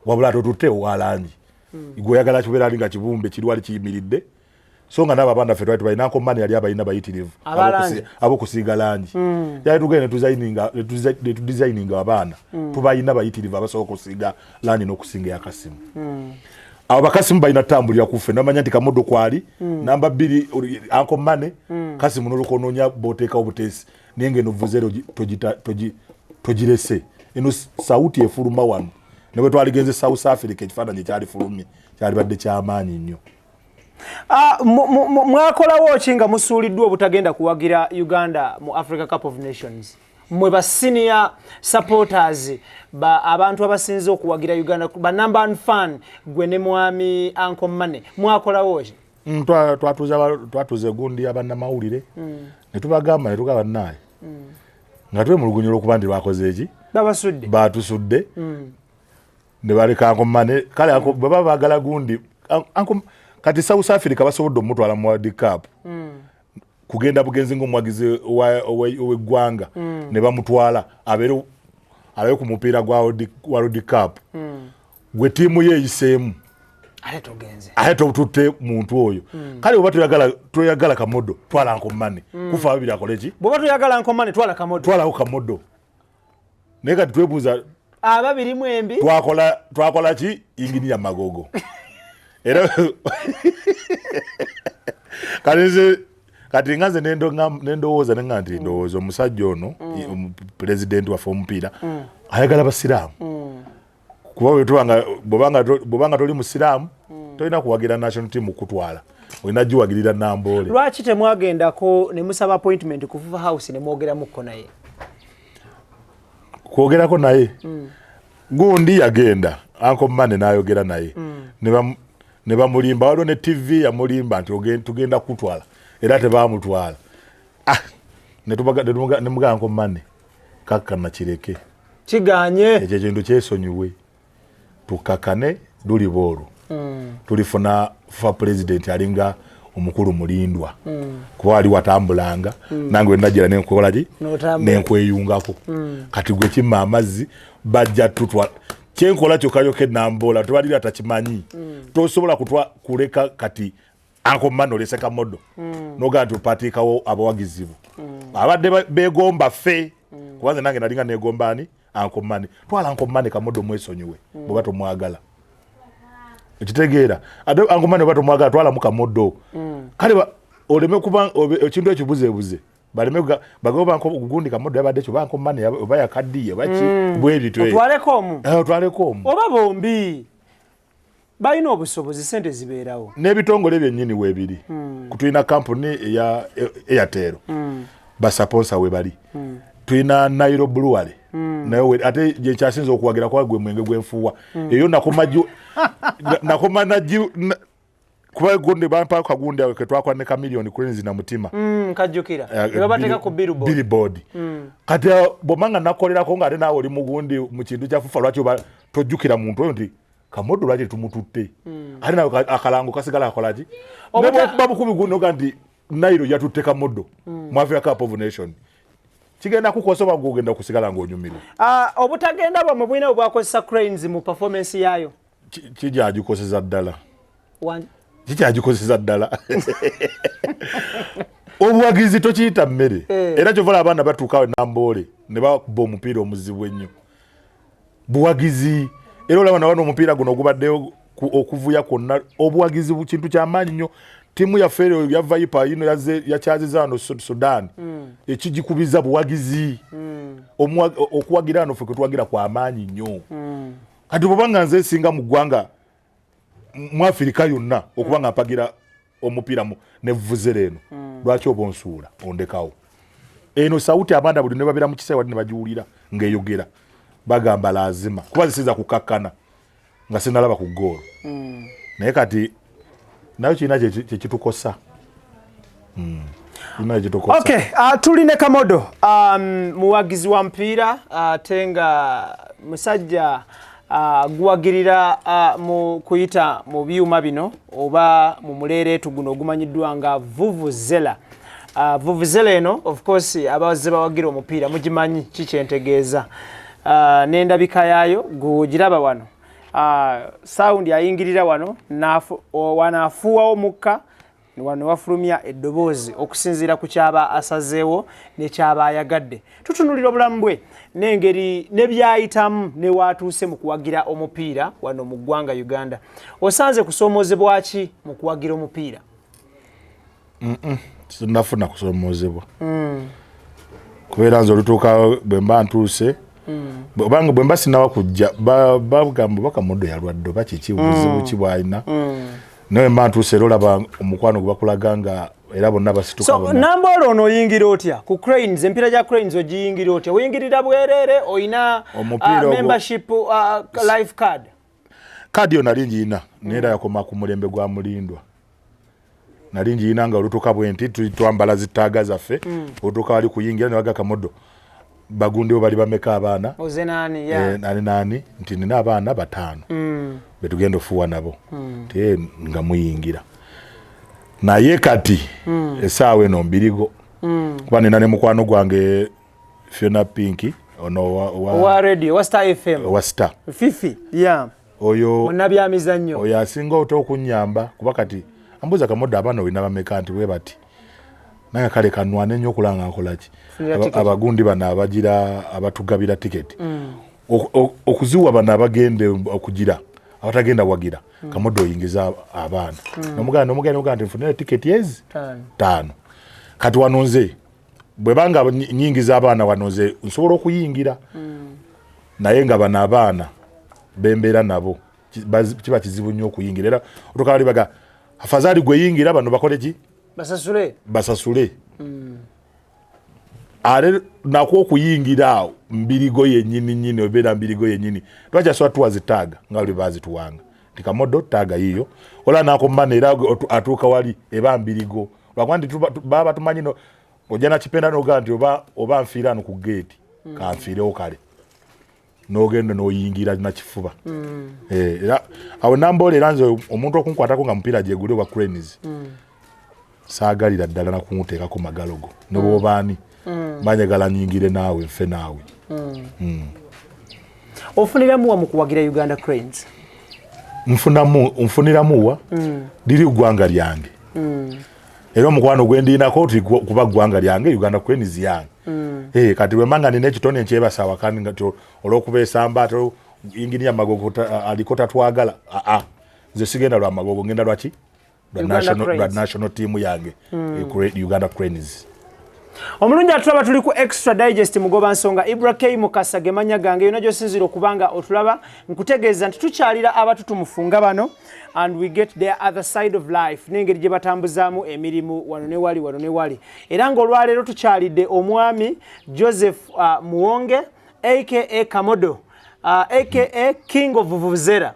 wabula ate otutte owalangi gweoyagala kibeera ali nga kibumbe kiri wali kiyimiridde. So nga nabo abaana ffe twali tubalina, Uncle Mani yali abalina bayitirivu abokusiiga langi. Yali tugenda netudesigninga abaana, tubalina bayitirivu abasobola okusiiga langi n'okusinga eyakasimu. Abo bakasimu balina tutambulira kuffe, namanya nti Kamodo kwali namba 2, Uncle Mane, Kasimu, nolukononya boteekawo buteesi, naye nga eno vuvuzela togirese. Eno sauti efuluma wano, ne bwe twaligenze South Africa, ekifaananyi ekyalifulumye kyalibadde kyamaanyi nnyo. Ah, mwakolawo ki nga musuuliddwa obutagenda kuwagira Uganda mu Africa Cup of Nations? Mwe ba senior supporters ba abantu abasinze okuwagira Uganda, ba number one fan, gwe ne mwami Uncle Mane, mwakolawo ki? Twatuuza egundi abannamawulire ne tubagamba, ne tugamba naaye nga twemulugunya olwokuba nti bakoze eki? Babasudde. Batusudde ne baleka Uncle Mane. Kale bwe baba baagala gundi kati South Africa basobodde omutwala mu World Cup, kugenda bugenzi ngaomuwagizi ow'eggwanga, ne bamutwala abeere alabe ku mupiira gwa World Cup, gwe ttiimu ye eyiseemu. Ate togenze. Ate totutte muntu oyo. Kale oba toyagala Kamodo, twala Uncle Mane. Kufa ababiri akole ki? Bw'oba toyagala Uncle Mane, twala Kamodo. Twalawo Kamodo. Naye kati twebuuza, ababiri mwembi. Twakola ki? Inginiya Magogo era kati nze kati nga nze nendowooza nenga nti ndowooza omusajja ono, pulezidenti waffe omupiira, ayagala basiraamu, kuba bwobanga toli musiraamu, tolina kuwagira national team kutwala, olina giwagirira Namboole. Lwaki temwagendako ne musaba appointment ku Fufa House ne mwogeramuko naye? Kwogerako naye, gundi yagenda, Uncle Mane, n'ayogera naye, ne bamulimba. Waliwo ne TV yamulimba nti tugenda kutwala, era tebamutwala. Ah, ne mugamba, Uncle Mane, kakkana kireke. Kiganye. Ekyo ekintu kyesonyiwe, tukakane, luliba olwo tulifuna fa pulezidenti alinga omukulu Mulindwa, kuba wali watambulanga nange wenajira nenkolaki? N'otambula. Nenkweyungako. Kati gwe kimma amazzi, bajja tutwala. Kyenkola kyokka yokka enamboola tebalira takimanyi. Tosobola kutwa kuleka kati Uncle Mane, olese Kamodo, nogaa nti opatiikawo abawagizi bo abadde begomba ffe, kubanze nange nalinga negomba ani? Uncle Mane. Twala Uncle Mane, Kamodo mwesonyiwe bweba tomwagala. Ekitegeera, ate Uncle Mane oba tomwagala, twalamu Kamodo. Kale oleme kuba ekintu ekibuzebuze, baleme bagabe banko gundi Kamodo yabadde kyo, Uncle Mane oba yakaddiye baki, bwe bityo. Otwaleko omu. Eh, otwaleko omu. Oba bombi balina obusobozi, sente zibeerawo. N'ebitongole byennyini weebiri. Tulina kampuni eya Airtel, basponsor we bali. Tulina Nile Brewery naye ate gyekyasinza okuwagira kuba gwe mwenge gwenfuuwa eyo nakoma kuba gundi bampa kagundi awo ketwakola ne Chameleon Cranes na Mutima. Kajjukira. Ne babateeka ku billboard. Billboard. Kati bwomanga nakolerako nga ate naawe oli mugundi mu kintu kya FUFA, lwaki oba tojjukira muntu oyo nti Kamodo lwaki tumututte? Ate nawe akalango kasigala kakolaki? Babukubi gunoga nti Nairo yatutte Kamodo mu Africa Cup of Nation, kigenda kukosa oba gogenda kusigala ng'onyumirwa? Ah, obutagenda bwamwe bulina bwe bwakozesa Cranes mu performance yaayo? Kikyagikoseza ddala. Kikyagikozesa ddala. Obuwagizi tokiyita mmere. Era kyovala abaana batuukawo Namboole ne bakuba omupiira omuzibu ennyo, buwagizi. Era olaba nawano omupiira guno ogubaddeyo okuvuya kwonna, obuwagizi kintu kyamaanyi nnyo. Ttiimu yaffe eyo ya Viper yino yakyaziza wano Sudan, ekigikubiza buwagizi. Okuwagira wano ffe kwetuwagira kwamaanyi nnyo. Kati bwobanga nze nsinga mu ggwanga mu Afirika yonna okuba nga mpagira omupiira ne vuvuzera eno, lwaki oba onsuula ondekawo? Eno sauti abaana buli ne babeera mu kiseera wali ne bagiwulira ng'eyogera, bagamba lazima kuba zisinza kukakkana nga sinalaba ku goolo. Naye kati nayo kirina kyekitukosa. Kirina kyekitukosa. Okay, tuli ne Kamodo, muwagizi wa mupiira ate nga musajja guwagirira mu kuyita mu byuma bino oba mu muleereetu guno ogumanyiddwa nga vuvuzela. Vuvuzela eno, of course, abazze bawagira omupiira mugimanyi kikyentegeeza, n'endabika yaayo gugiraba wano. Sound ayingirira wano, wano afuuwawo mukka. Wano wafulumya eddoboozi okusinziira ku kyaba asazeewo ne kyaba ayagadde. Tutunulira obulamu bwe n'engeri ne byayitamu ne waatuuse mu kuwagira omupiira wano mu ggwanga Uganda. Osanze kusoomoozebwa ki mu kuwagira omupiira? Sinafuna kusoomoozebwa kubeera nze olutuuka bwe mba ntuuse obanga bwe mba sinawa kujja, bagamba oba Kamodo yalwadde oba kiki, obuzibu ki bwalina, naye mba ntuuse era olaba omukwano gwe bakulaga nga era bonna basituka. So bonna. Namboole ono oyingira otya ku Cranes? Empiira gya Cranes ogiyingira otya? Oyingirira bwereere, oyina Omupiira membership, life card? Kaadi yo nali ngiyina, naye era yakoma ku mulembe gwa Mulindwa. Nali ngiyina nga olutuuka bwe nti twambala zitaaga zaffe, olutuuka wali kuyingira ne baga, "Kamodo, bagundi bo bali bameka abaana?" Oze nani ya Eh, nani nani, nti nina abaana 5 betugenda ofuuwa nabo, nti nga muyingira. Naye kati essaawa eno mbirigo, kuba nina ne mukwano gwange Fiona Pinki ono owa radio wa Star FM. Owa Star. Fifi ya Oyo munnabyamizannyo. Oyo asinga ota okunyamba, kuba kati ambuuza, "Kamodo, abaana olina bameka?" Nti bwe bati. Nange kale kanwane nnyo okulaba nga nkolaki. Funira ticket. Abagundi bano abagira abatugabira tiketi, okuziwa bano abagenda okugira abatagenda wagira, "Kamodo, oyingiza abaana." Nomuganda nomuganda nti nfunire tiketi ezi 5. 5. Kati wano nze bwebanga nyingiza abaana wano, nze nsobola okuyingira, naye nga bano abaana bembeera nabo kiba kizibu nnyo okuyingira. Era otuuka bali baga, "Afazaali gwe yingira, bano bakole ki?" Basasule. Basasule. Ate nakwo okuyingira awo mbirigo yennyini nyini, obeera mbirigo yennyini. Twakyasobola tuwa zitaaga nga buli bazituwanga nti, "Kamodo, taaga yiyo." Ola nakomana era atuuka wali eba mbirigo, lwakuba nti baba batumanyi. No ojja nakipenda nogaa nti oba nfiira ano ku geeti, kanfiirewo kale, nogenda noyingira nakifuba. Era awo Namboole, era nze omuntu okunkwatako nga mupiira gyeguli oba Cranes, saagalira ddala nakunteekako magalogo nebwobaani, manjagala nyingire naawe nfe naawe. Ofuniramu wa mu kuwagira Uganda Cranes? Nfuniramu wa? Liri ggwanga lyange, era omukwano gwendiinako ti kuba ggwanga lyange, Uganda Cranes yange. Kati bwemba nga nina ekitone nkyebasa awaka nga ti olwokuba esamba ate inginiya Magogo aliko tatwagala, aa, nze sigenda lwa Magogo, ngenda lwaki? Lwa Uganda lwa Cranes. National team yange, Uganda Cranes. Omulungi atulaba, tuli ku Extra Digest, mugoba nsonga Ibra K Mukasa gemanya gange. Yonna gyosinzira okuba nga otulaba, nkutegeeza nti tukyalira abatutumufu nga bano and we get their other side of life n'engeri gye batambuzaamu emirimu wano ne wali, wano ne wali. Era ng'olwaleero tukyalidde omwami Joseph Muwonge aka Kamodo, aka King of Vuvuzera,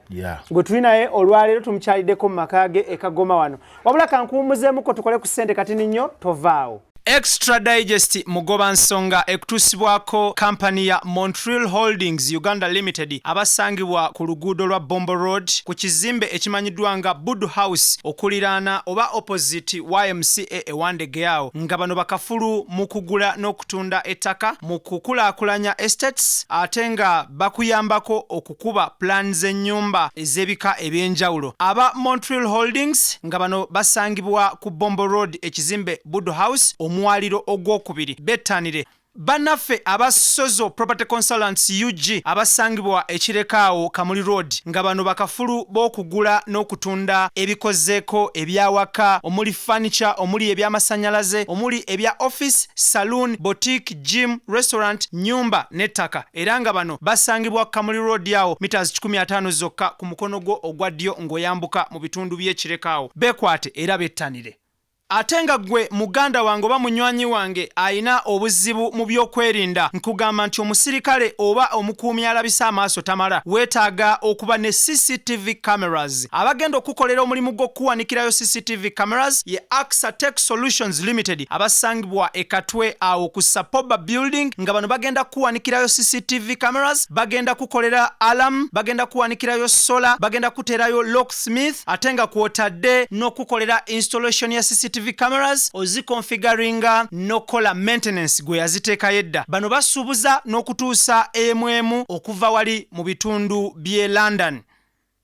gwe tuli naye olwaleero. Tumukyaliddeko mu maka ge e Kagoma wano. Wabula kankuwummuzeemuko tukole ku ssente katini nnyo, tovaawo. Extra Digest mugoba nsonga ekutuusibwako kampani ya Montreal Holdings Uganda Limited, abasangibwa ku luguudo lwa Bombo Road ku kizimbe ekimanyiddwa nga Budu House, okuliraana oba opposite YMCA ewandegeawo, nga bano bakafulu mu kugula n'okutunda ettaka, mu kukulaakulanya estates, ate nga bakuyambako okukuba plan z'ennyumba ez'ebika ebyenjawulo. Aba Montreal Holdings nga bano basangibwa ku Bombo Road, ekizimbe Budu House, omwaliro ogwokubiri. Bettanire bannaffe aba Sozo Property Consultants UG, abasangibwa ekirekaawo Kamuli Road, nga bano bakafulu b'okugula n'okutunda ebikozeeko ebyawaka, omuli furniture, omuli ebyamasannyalaze, omuli ebya office, saloon, boutique, gym, restaurant, nyumba n'ettaka. Era nga bano basangibwa Kamuli Road awo meters 150 zokka ku mukono gwo ogwa ddyo ng'oyambuka mu bitundu by'ekirekaawo. Beekwate era bettanire. Ate nga ggwe muganda wange oba munywanyi wange ayina obuzibu mu byokwerinda, nkugamba nti omusirikale oba omukuumi alabisa amaaso tamala, weetaaga okuba ne CCTV cameras. Abagenda okukolera omulimu gw'okukuwanikirayo CCTV cameras ye Axa Tech Solutions Limited, abasangibwa e Katwe awo ku Sapoba Building, nga bano bagenda kukuwanikirayo CCTV cameras, bagenda kukolera alarm, bagenda kuwanikirayo solar, bagenda kuteerayo locksmith, ate nga kwotadde n'okukolera installation ya CCTV cameras, oziconfiguringa n'okukola maintenance gwe yaziteekayo edda. Bano basuubuza n'okutuusa emu emu okuva wali mu bitundu by'e London.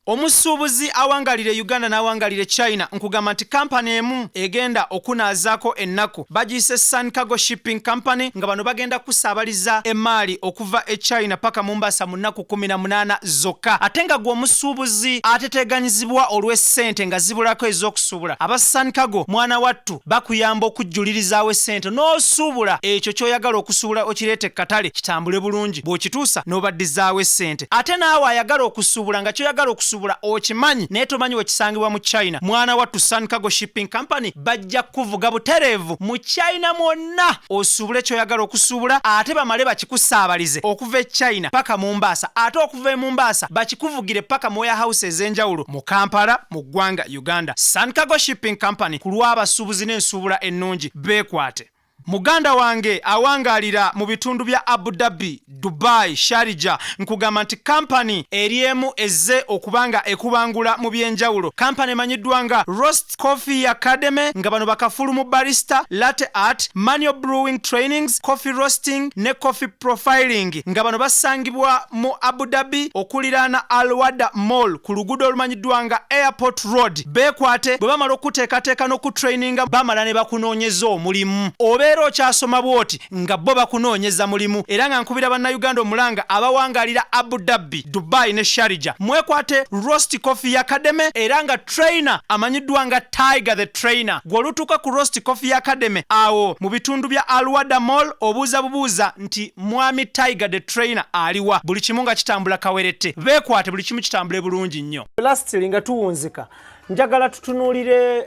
Omusuubuzi awangalira e Uganda n'awangalira e China, nkugamba nti kampani emu egenda okunaazaako ennaku bagiyise Sun Cargo Shipping Company, nga bano bagenda kusaabaliza emaali okuva e China paka Mombasa mu nnaku 18 zokka. Ate nga gwe omusuubuzi ateteeganyizibwa olw'essente nga zibulako ez'okusuubula, aba Sun Cargo mwana wattu bakuyamba okujjulirizaawo essente n'osuubula ekyo ky'oyagala okusuubula okireete katale kitambule bulungi, bw'okituusa n'obaddizaawo essente. Ate naawe ayagala okusuubula nga ky'oyagala okusuubula okimanyi naye tomanyi we kisangibwa mu China, mwana wattu Sun Cargo Shipping Company bajja kukuvuga butereevu mu China mwonna osuubule ky'oyagala okusuubula, ate bamale bakikusaabalize okuva e China paka Mombasa, ate okuva e Mombasa bakikuvugire paka mu warehouse ez'enjawulo mu Kampala, mu ggwanga Uganda. Sun Cargo Shipping Company ku lw'abasuubuzi n'ensuubula ennungi, beekwate. Muganda wange awangaalira mu bitundu bya Abu Dhabi, Dubai, Sharjah, nkugamba nti kampani eri emu ezze okuba nga ekubangula mu by'enjawulo. Kampani emanyiddwa nga Roast Coffee Academy, nga bano bakafulu mu barista, latte art, manual brewing trainings, coffee roasting ne coffee profiling, nga bano basangibwa mu Abu Dhabi okuliraana Al Wahda Mall ku luguudo olumanyiddwa nga Airport Road. Beekwate, bwe bamala okukuteekateeka n'okukutraininga bamala ne bakunoonyeza omulimu. Obeera okyasoma bw'oti nga bo bakunoonyeza mulimu. Era nga nkubira Bannayuganda omulanga abawangaalira Abu Dhabi, Dubai ne Sharjah, mwekwate Roast Coffee Academy era nga trainer amanyiddwa nga Tiger the Trainer. Gwe olutuuka ku Roast Coffee Academy awo mu bitundu bya Al Wahda Mall obuuza bubuuza nti Mwami Tiger the Trainer aliwa? Buli kimu nga kitambula kawerette. Beekwate buli kimu kitambule bulungi nnyo. Lastly nga tuwunzika, njagala tutunuulire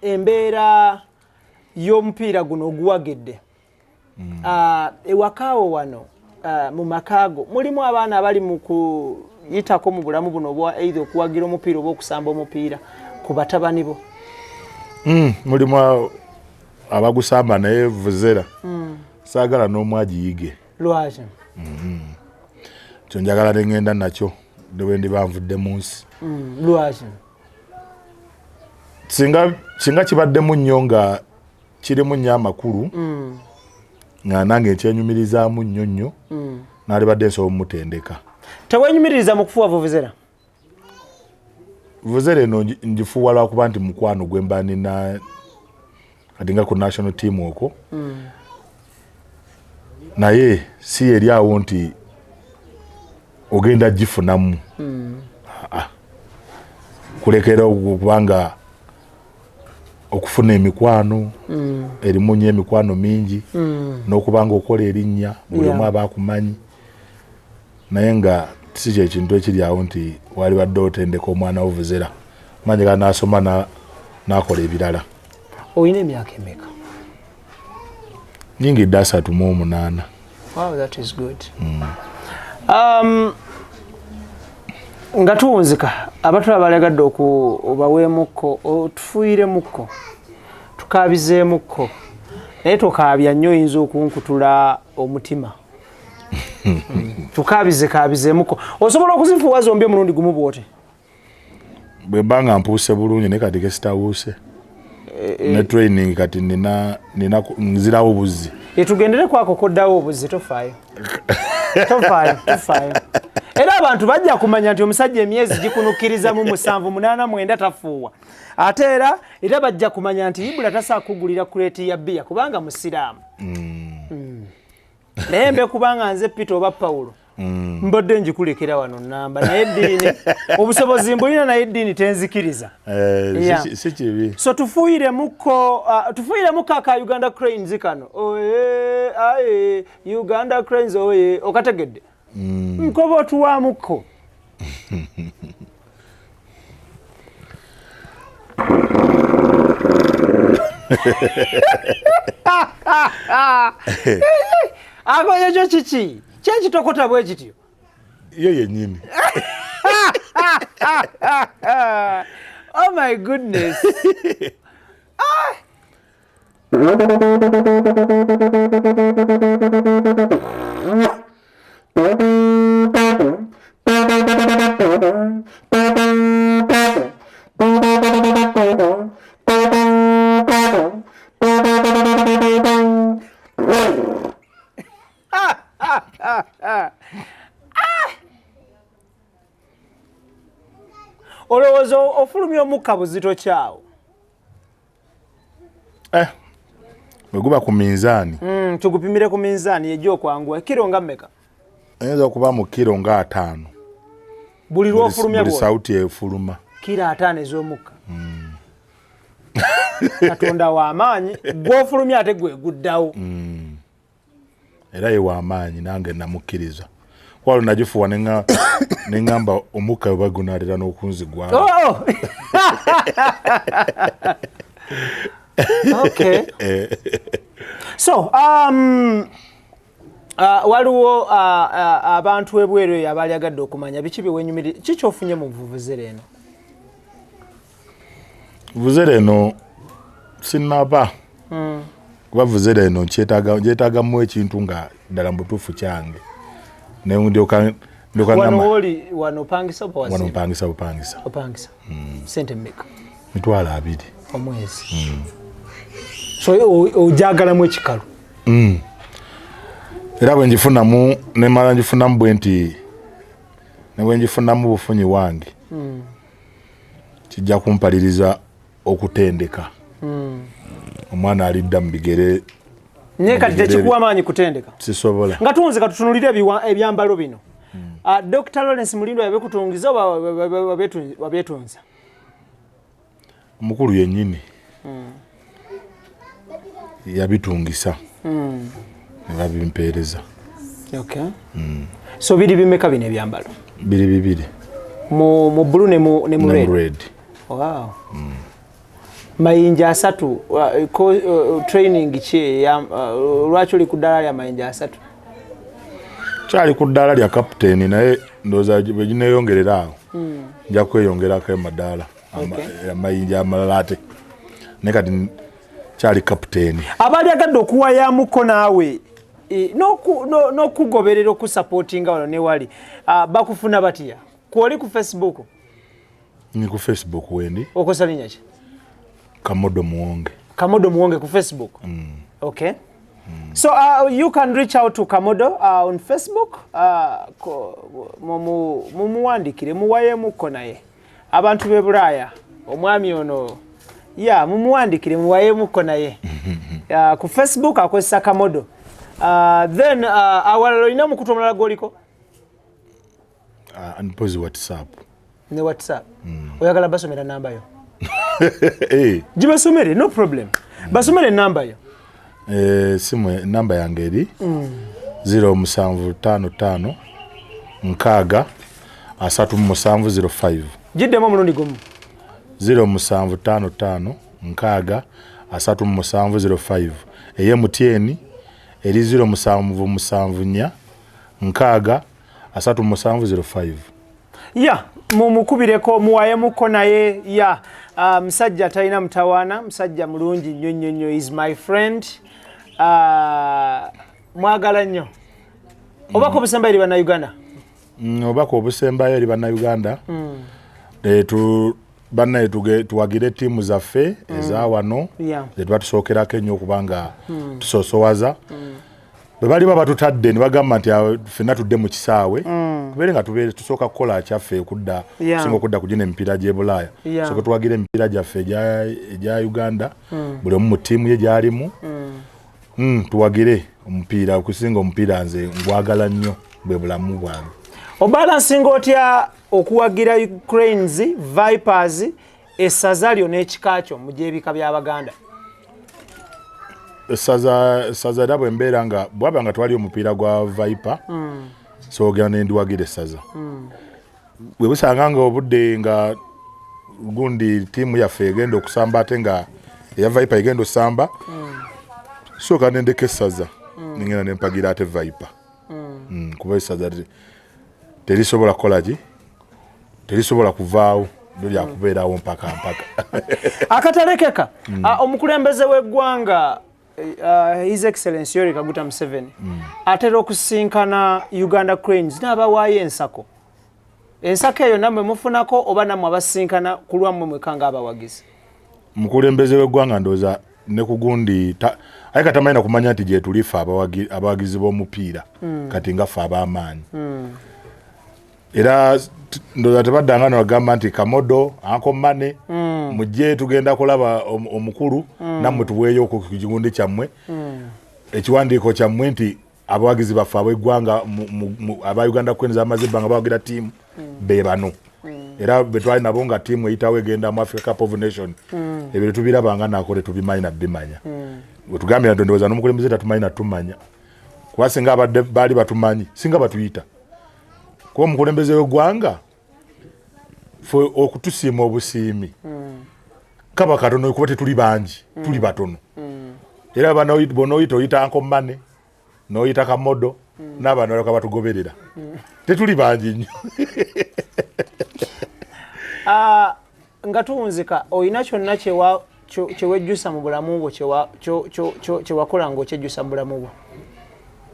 embeera y'omupiira guno oguwagidde. Ewakaawo wano mu makaago mulimu abaana abali mu kuyitako mu bulamu buno obwa either okuwagira omupiira oba okusamba omupiira ku batabani bo? Mulimu abagusamba, naye vuvuzela saagala n'omu agiyige. Lwaki? Kyo njagala nengenda nakyo ne bwe ndiba nvudde mu nsi. Lwaki? Singa kibaddemu nnyo nga kirimu nnyo amakulu, nga nange nkyenyumirizaamu nnyo nnyo, naalibadde nsobola omutendeka. Tewenyumiririza mu kufuwa vuvuzera? Vuvuzera eno ngifuuwa lwakuba nti mukwano gwe mba nina kati nga ku national team okwo, naye si eri awo nti ogenda gifunamu. Ah, kulekera okubanga okufuna emikwano, erimu nnyo emikwano mingi, n'okuba nga okola erinnya buli omu aba akumanyi, naye nga si kyekintu ekiri awo nti walibadde otendeka omwana wo vuvuzera manyi ga nasoma n'akola ebirala. Olina emyaka emeka? Nyingidde 38. Wow, that is good. Nga tuwunzika, abatula balagadde obaweemukko, otufuuyiremukko, tukabizeemukko, naye tokaabya nnyo, oyinza okunkutula omutima. Tukabize kabizeemukko. Osobola okuzifuuwa zombi omulundi gumu bw'oti? Bwe mba nga mpuuse bulungi, naye kati kesitawuuse ne training kati nina nzirawo buzzi. Tugendere kwako koddawo obuzzi, tofaayo, tofaayo, tofaayo. Era abantu bajja kumanya nti omusajja emyezi gikunukkiriza mu 7, 8, 9 tafuuwa. Ate era bajja kumanya nti Ibula tasobola kugulira kuleeti ya bbiya kubanga musiraamu. Naye mbe kubanga nze Peter oba Paulo, mbadde ngikulekera wano namba, naye eddiini obusobozi mbulina, naye eddiini tenzikiriza. Si kibi. So tufuuyiremukko aka Uganda Cranes kano. Oye aye Uganda Cranes oye, okategedde? Nkoba otuwaamukko. Ako ekyo kiki kyekitokota bwe kityo? Ye yennyini. Oh my goodness. Ah! Olowooza ofulumya omukka buzito kyawo? Eh, bwe guba ku minzaani. Tugupimire ku minzaani ejja okwanguwa. Kiro nga mmeka? Eyinza okuba mu kiro nga 50. Buli lw'ofulumya buli sauti efuluma. Kiro 50 ez'omukka. Katonda w'amaanyi, gw'ofulumya ate gwe guddawo. Era ye w'amaanyi, nange namukkiriza. Walo nagifuwa ne ŋŋamba omukka bwe gunaatera n'okunzigwamu. Oh! Okay. So, waliwo abantu ebweru eyo abalyagadde okumanya biki bye wenyumirira, ki ky'ofunye mu vuvuzera eno? Vuvuzera eno sinnaba. Kuba vuvuzera eno nkyetaagamu ekintu nga ddala mu butuufu kyange. Ne ndyoka Wano ngamba woli wano opangisa oba wano wazimba? Mpangisa bupangisa. Opangisa. Sente mmeka? 20,000. Omwezi. So ogyagalamu ekikalu? Era bwe ngifunamu nemala ngifunamu bwe nti ne bwe ngifunamu bufunyi wange, kijja kumpaliriza okutendeka omwana alidda mu bigere. Naye kati Mu bigere. Tekikuwa maanyi kutendeka? Sisobola. Nga tunze katutunulire ebyambalo bino. Dr. Lawrence Mulindwa yabikutungiza oba wabyetunza? Omukulu yennyini yabitungisa ne babimpeereza. Okay. So biri bimeka bino ebyambalo? Biri bibiri. Mu blue ne mu ne red. Mu red. Wow. Mayinja 3, training ki lwaki oli ku ddaala lya mayinja 3? Kyali ku ddaala lya kapiteeni, naye ndowooza bwe gineeyongerera awo nja kweyongerako amadaala amayinja amalala ate, naye kati kyali kapiteeni. Abaali agadde okuwayamuko naawe n'okugoberera okusupportinga wano ne wali, bakufuna batya? Kwoli ku Facebook? Ni ku Facebook wendi. Okozesa linnya ki? Kamodo Muwonge. Kamodo Muwonge ku Facebook. Okay. So you can reach out to Kamodo on Facebook. Mumuwandikire, muwayemuko naye. Abantu b'e Bulaaya, omwami ono, ya mumuwandikire, muwayemuko naye. Ku Facebook akozesa Kamodo. Then awalala olina omukutu omulala gw'oliko? Mpozi WhatsApp. Ne WhatsApp. Oyagala basomera namba yo? Eh. Gibasomere, no problem. Basomere namba yo. Simu namba yange eri 0755 60 37 05. Giddemu omulundi gumu. 0755 60 37 05. Eye MTN eri 0774 60 37 05. Ya mumukubireko, muwayemuko naye. Ya musajja talina mutawaana, musajja mulungi nnyo nnyo nnyo, is my friend. Mwagala nnyo. Obubaka obusembayo eri Bannayuganda? Obubaka obusembayo eri Bannayuganda, bannaye tuwagire ttiimu zaffe eza wano zetuba tusookerako ennyo okubanga tusoosowaza. Bwe baliba batutadde ne bagamba nti, "Ah, ffenna tudde mu kisaawe," tubeere nga tubeere tusooka kukola kyaffe okudda kusinga okudda kugina emipiira gy'e Bulaaya. Tusooke tuwagire emipiira gyaffe egya Uganda, buli omu mu ttiimu ye gy'alimu. Tuwagire omupiira okusinga omupiira nze ngwagala nnyo, bwe bulamu bwange. Obalansinga otya okuwagira Cranes, Vipers, essaza lyo n'ekika kyo mu gy'ebika by'Abaganda? Essaza era bwe mbeera nga bwaba nga twali omupiira gwa Viper, soogera nendiwagira essaza. Bwe busanga nga obudde nga gundi ttiimu yaffe egenda okusamba ate nga eya Viper egenda osamba, sooka nendeka essaza nengenda nempagira ate Viper. Kuba essaza terisobola kukola ki, terisobola kuvaawo, lyo lyakubeerawo mpaka mpaka. Akatalekeka. Omukulembeze w'eggwanga, His Excellency Yoweri Kaguta Museveni, atera okusinkana Uganda Cranes n'abawaayo ensako. Ensako eyo nammwe mufunako oba nammwe abasinkana ku lwammwe mwekka ng'abawagizi? Mukulembeze w'eggwanga ndowooza ne ku gundi aye katamanyi na kumanya nti gyetuli ffe abawagizi b'omupiira, kati nga ffe ab'amaanyi. Era ndowooza tebaddanga nagamba nti Kamodo, Uncle Mane, mujje tugenda kulaba omukulu, nammwe tuweeyo ku kigundi kyammwe, ekiwandiiko kyammwe nti abawagizi baffe ab'eggwanga aba Uganda Cranes amaze ebbanga bawagira ttiimu be bano. Era betwali nabo nga ttiimu eyitawo egenda mu Africa Cup of Nation, ebyo tetubirabanga nako, tetubimanyi nabimanya. Wetugambira nti ndowooza n'omukulembeze tatumanyi natumanya, kuba singa abadde baali batumanyi singa batuyita, kuba omukulembeze w'eggwanga fe okutusiima obusiimi kaba katono, kuba tetuli bangi, tuli batono. Era bonoyita oyita Uncle Mane, noyita Kamodo, n'abantu balyoka batugoberera. Tetuli bangi nnyo. Ah, nga tuwunzika, olina kyonna kyewejjusa mu bulamu bwo, kyewakola ng'okyejjusa mu bulamu bwo?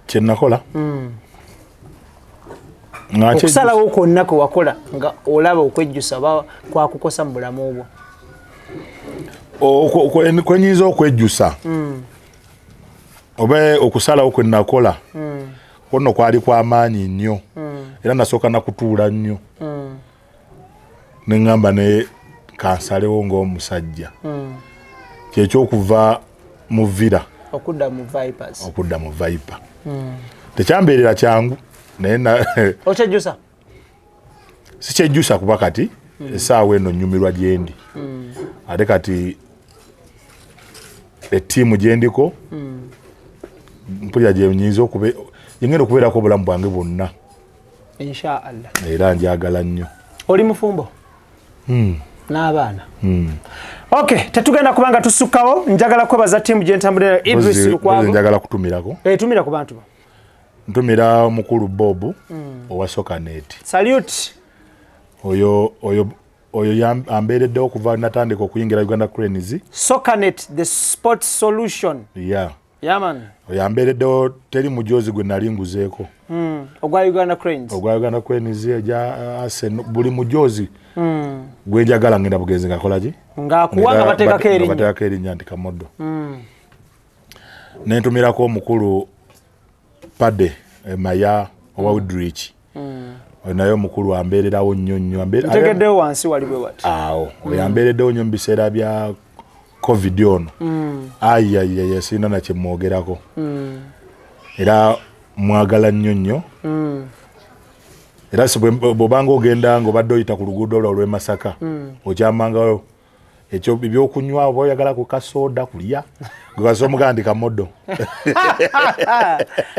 Kyenakola nga Okusalawo kwonna kwe wakola nga olaba okwejjusa oba kwakukosa mu bulamu bwo. Kwenyinza okwejjusa oba okusalawo kwe nakola kwono kwali kwamaanyi nnyo, era nasooka nakutuula nnyo neŋŋamba ne kansalewo ng'omusajja, kyekyokuva mu Villa okudda mu Vipers. Okudda mu Viper tekyambeerera kyangu, naye Okyejjusa? Sikyejjusa, kuba kati essaawa eno nnyumirwa gyendi, ate kati ettiimu gyendiko mpulira gyenyinza gyengenda okubeerako obulamu bwange bwonna. Inshaallah. Era njagala nnyo. Oli mufumbo n'abaana? Ok, tetugenda kubanga tusukkawo. Njagala kwebaza ttiimu gyentambulira, Idris Lukwago. Njagala kutumirako. Eh, tumira ku bantu bo. Ntumira omukulu Bob owa Sokanet. Salute. Oyo ambeereddewo okuva natandika okuyingira Uganda Cranes. Sokanet, the sports solution. Yeah. Yeah man. Oyo ambeereddewo, teri mujozi gwe nali nguzeeko Ogwa Uganda Cranes. Ogwa Uganda Cranes, egya Arsenal, buli mujozi gwe njagala ngenda bugenzi ngakola ki? Ng'akuwa nga bateekako erinnya. Bateekako erinnya nti Kamodo. Nentumirako omukulu Pade Maya owa Woodrich. Oyo naye omukulu ambeererawo nnyo nnyo. Ntegeddewo wansi wali bwe wati. Awo oyo ambeereddewo nnyo mu biseera bya COVID ono. Ayayaya, sirina nakyemwogerako, era mwagala nnyo nnyo. Era si bw'obanga ogenda nga obadde oyita ku luguudo olwo olw'e Masaka, okyamangayo ekyo ebyokunywa, oba oyagala ku kasoda kulya, gwe omugaa ndi Kamodo.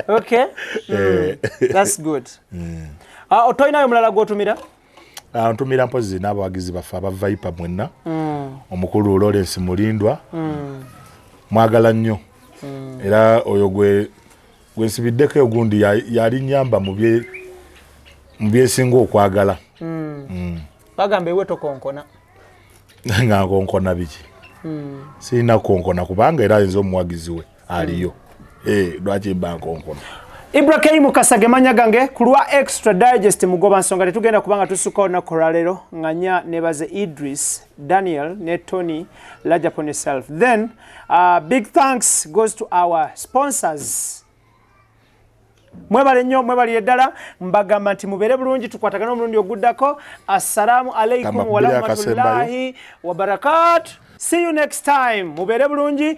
Okay. That's good. Ah, tolinayo omulala gw'otumira? Ah, ntumira mpozi n'abawagizi baffe aba Viper mwenna. Omukulu Lawrence Mulindwa mwagala nnyo, era oyo gwe gwensibiddeko ogundi yali nyamba mu byesinga okwagala. Bagamba ewe tokonkona. Nga nkonkona biki? Sirina konkona, kubanga era ayinza omuwagizi we aliyo. Eh, lwaki mba nkonkona? Ibrahim Kasage manya gange, ku lwa Extra Digest mugoba nsonga. Tetugenda kubanga tusukka olunaku olwaleero nga nya nebaze Idris, Daniel ne Tony large upon yourself. Then big thanks goes to our sponsors. Mwebale nnyo, mwebalire ddala. Mbagamba nti mubeere bulungi, tukwatagane omulundi oguddako. Assalamu alaikum Kamba kubira. Warahmatullahi wabarakatu. See you next time, mubeere bulungi.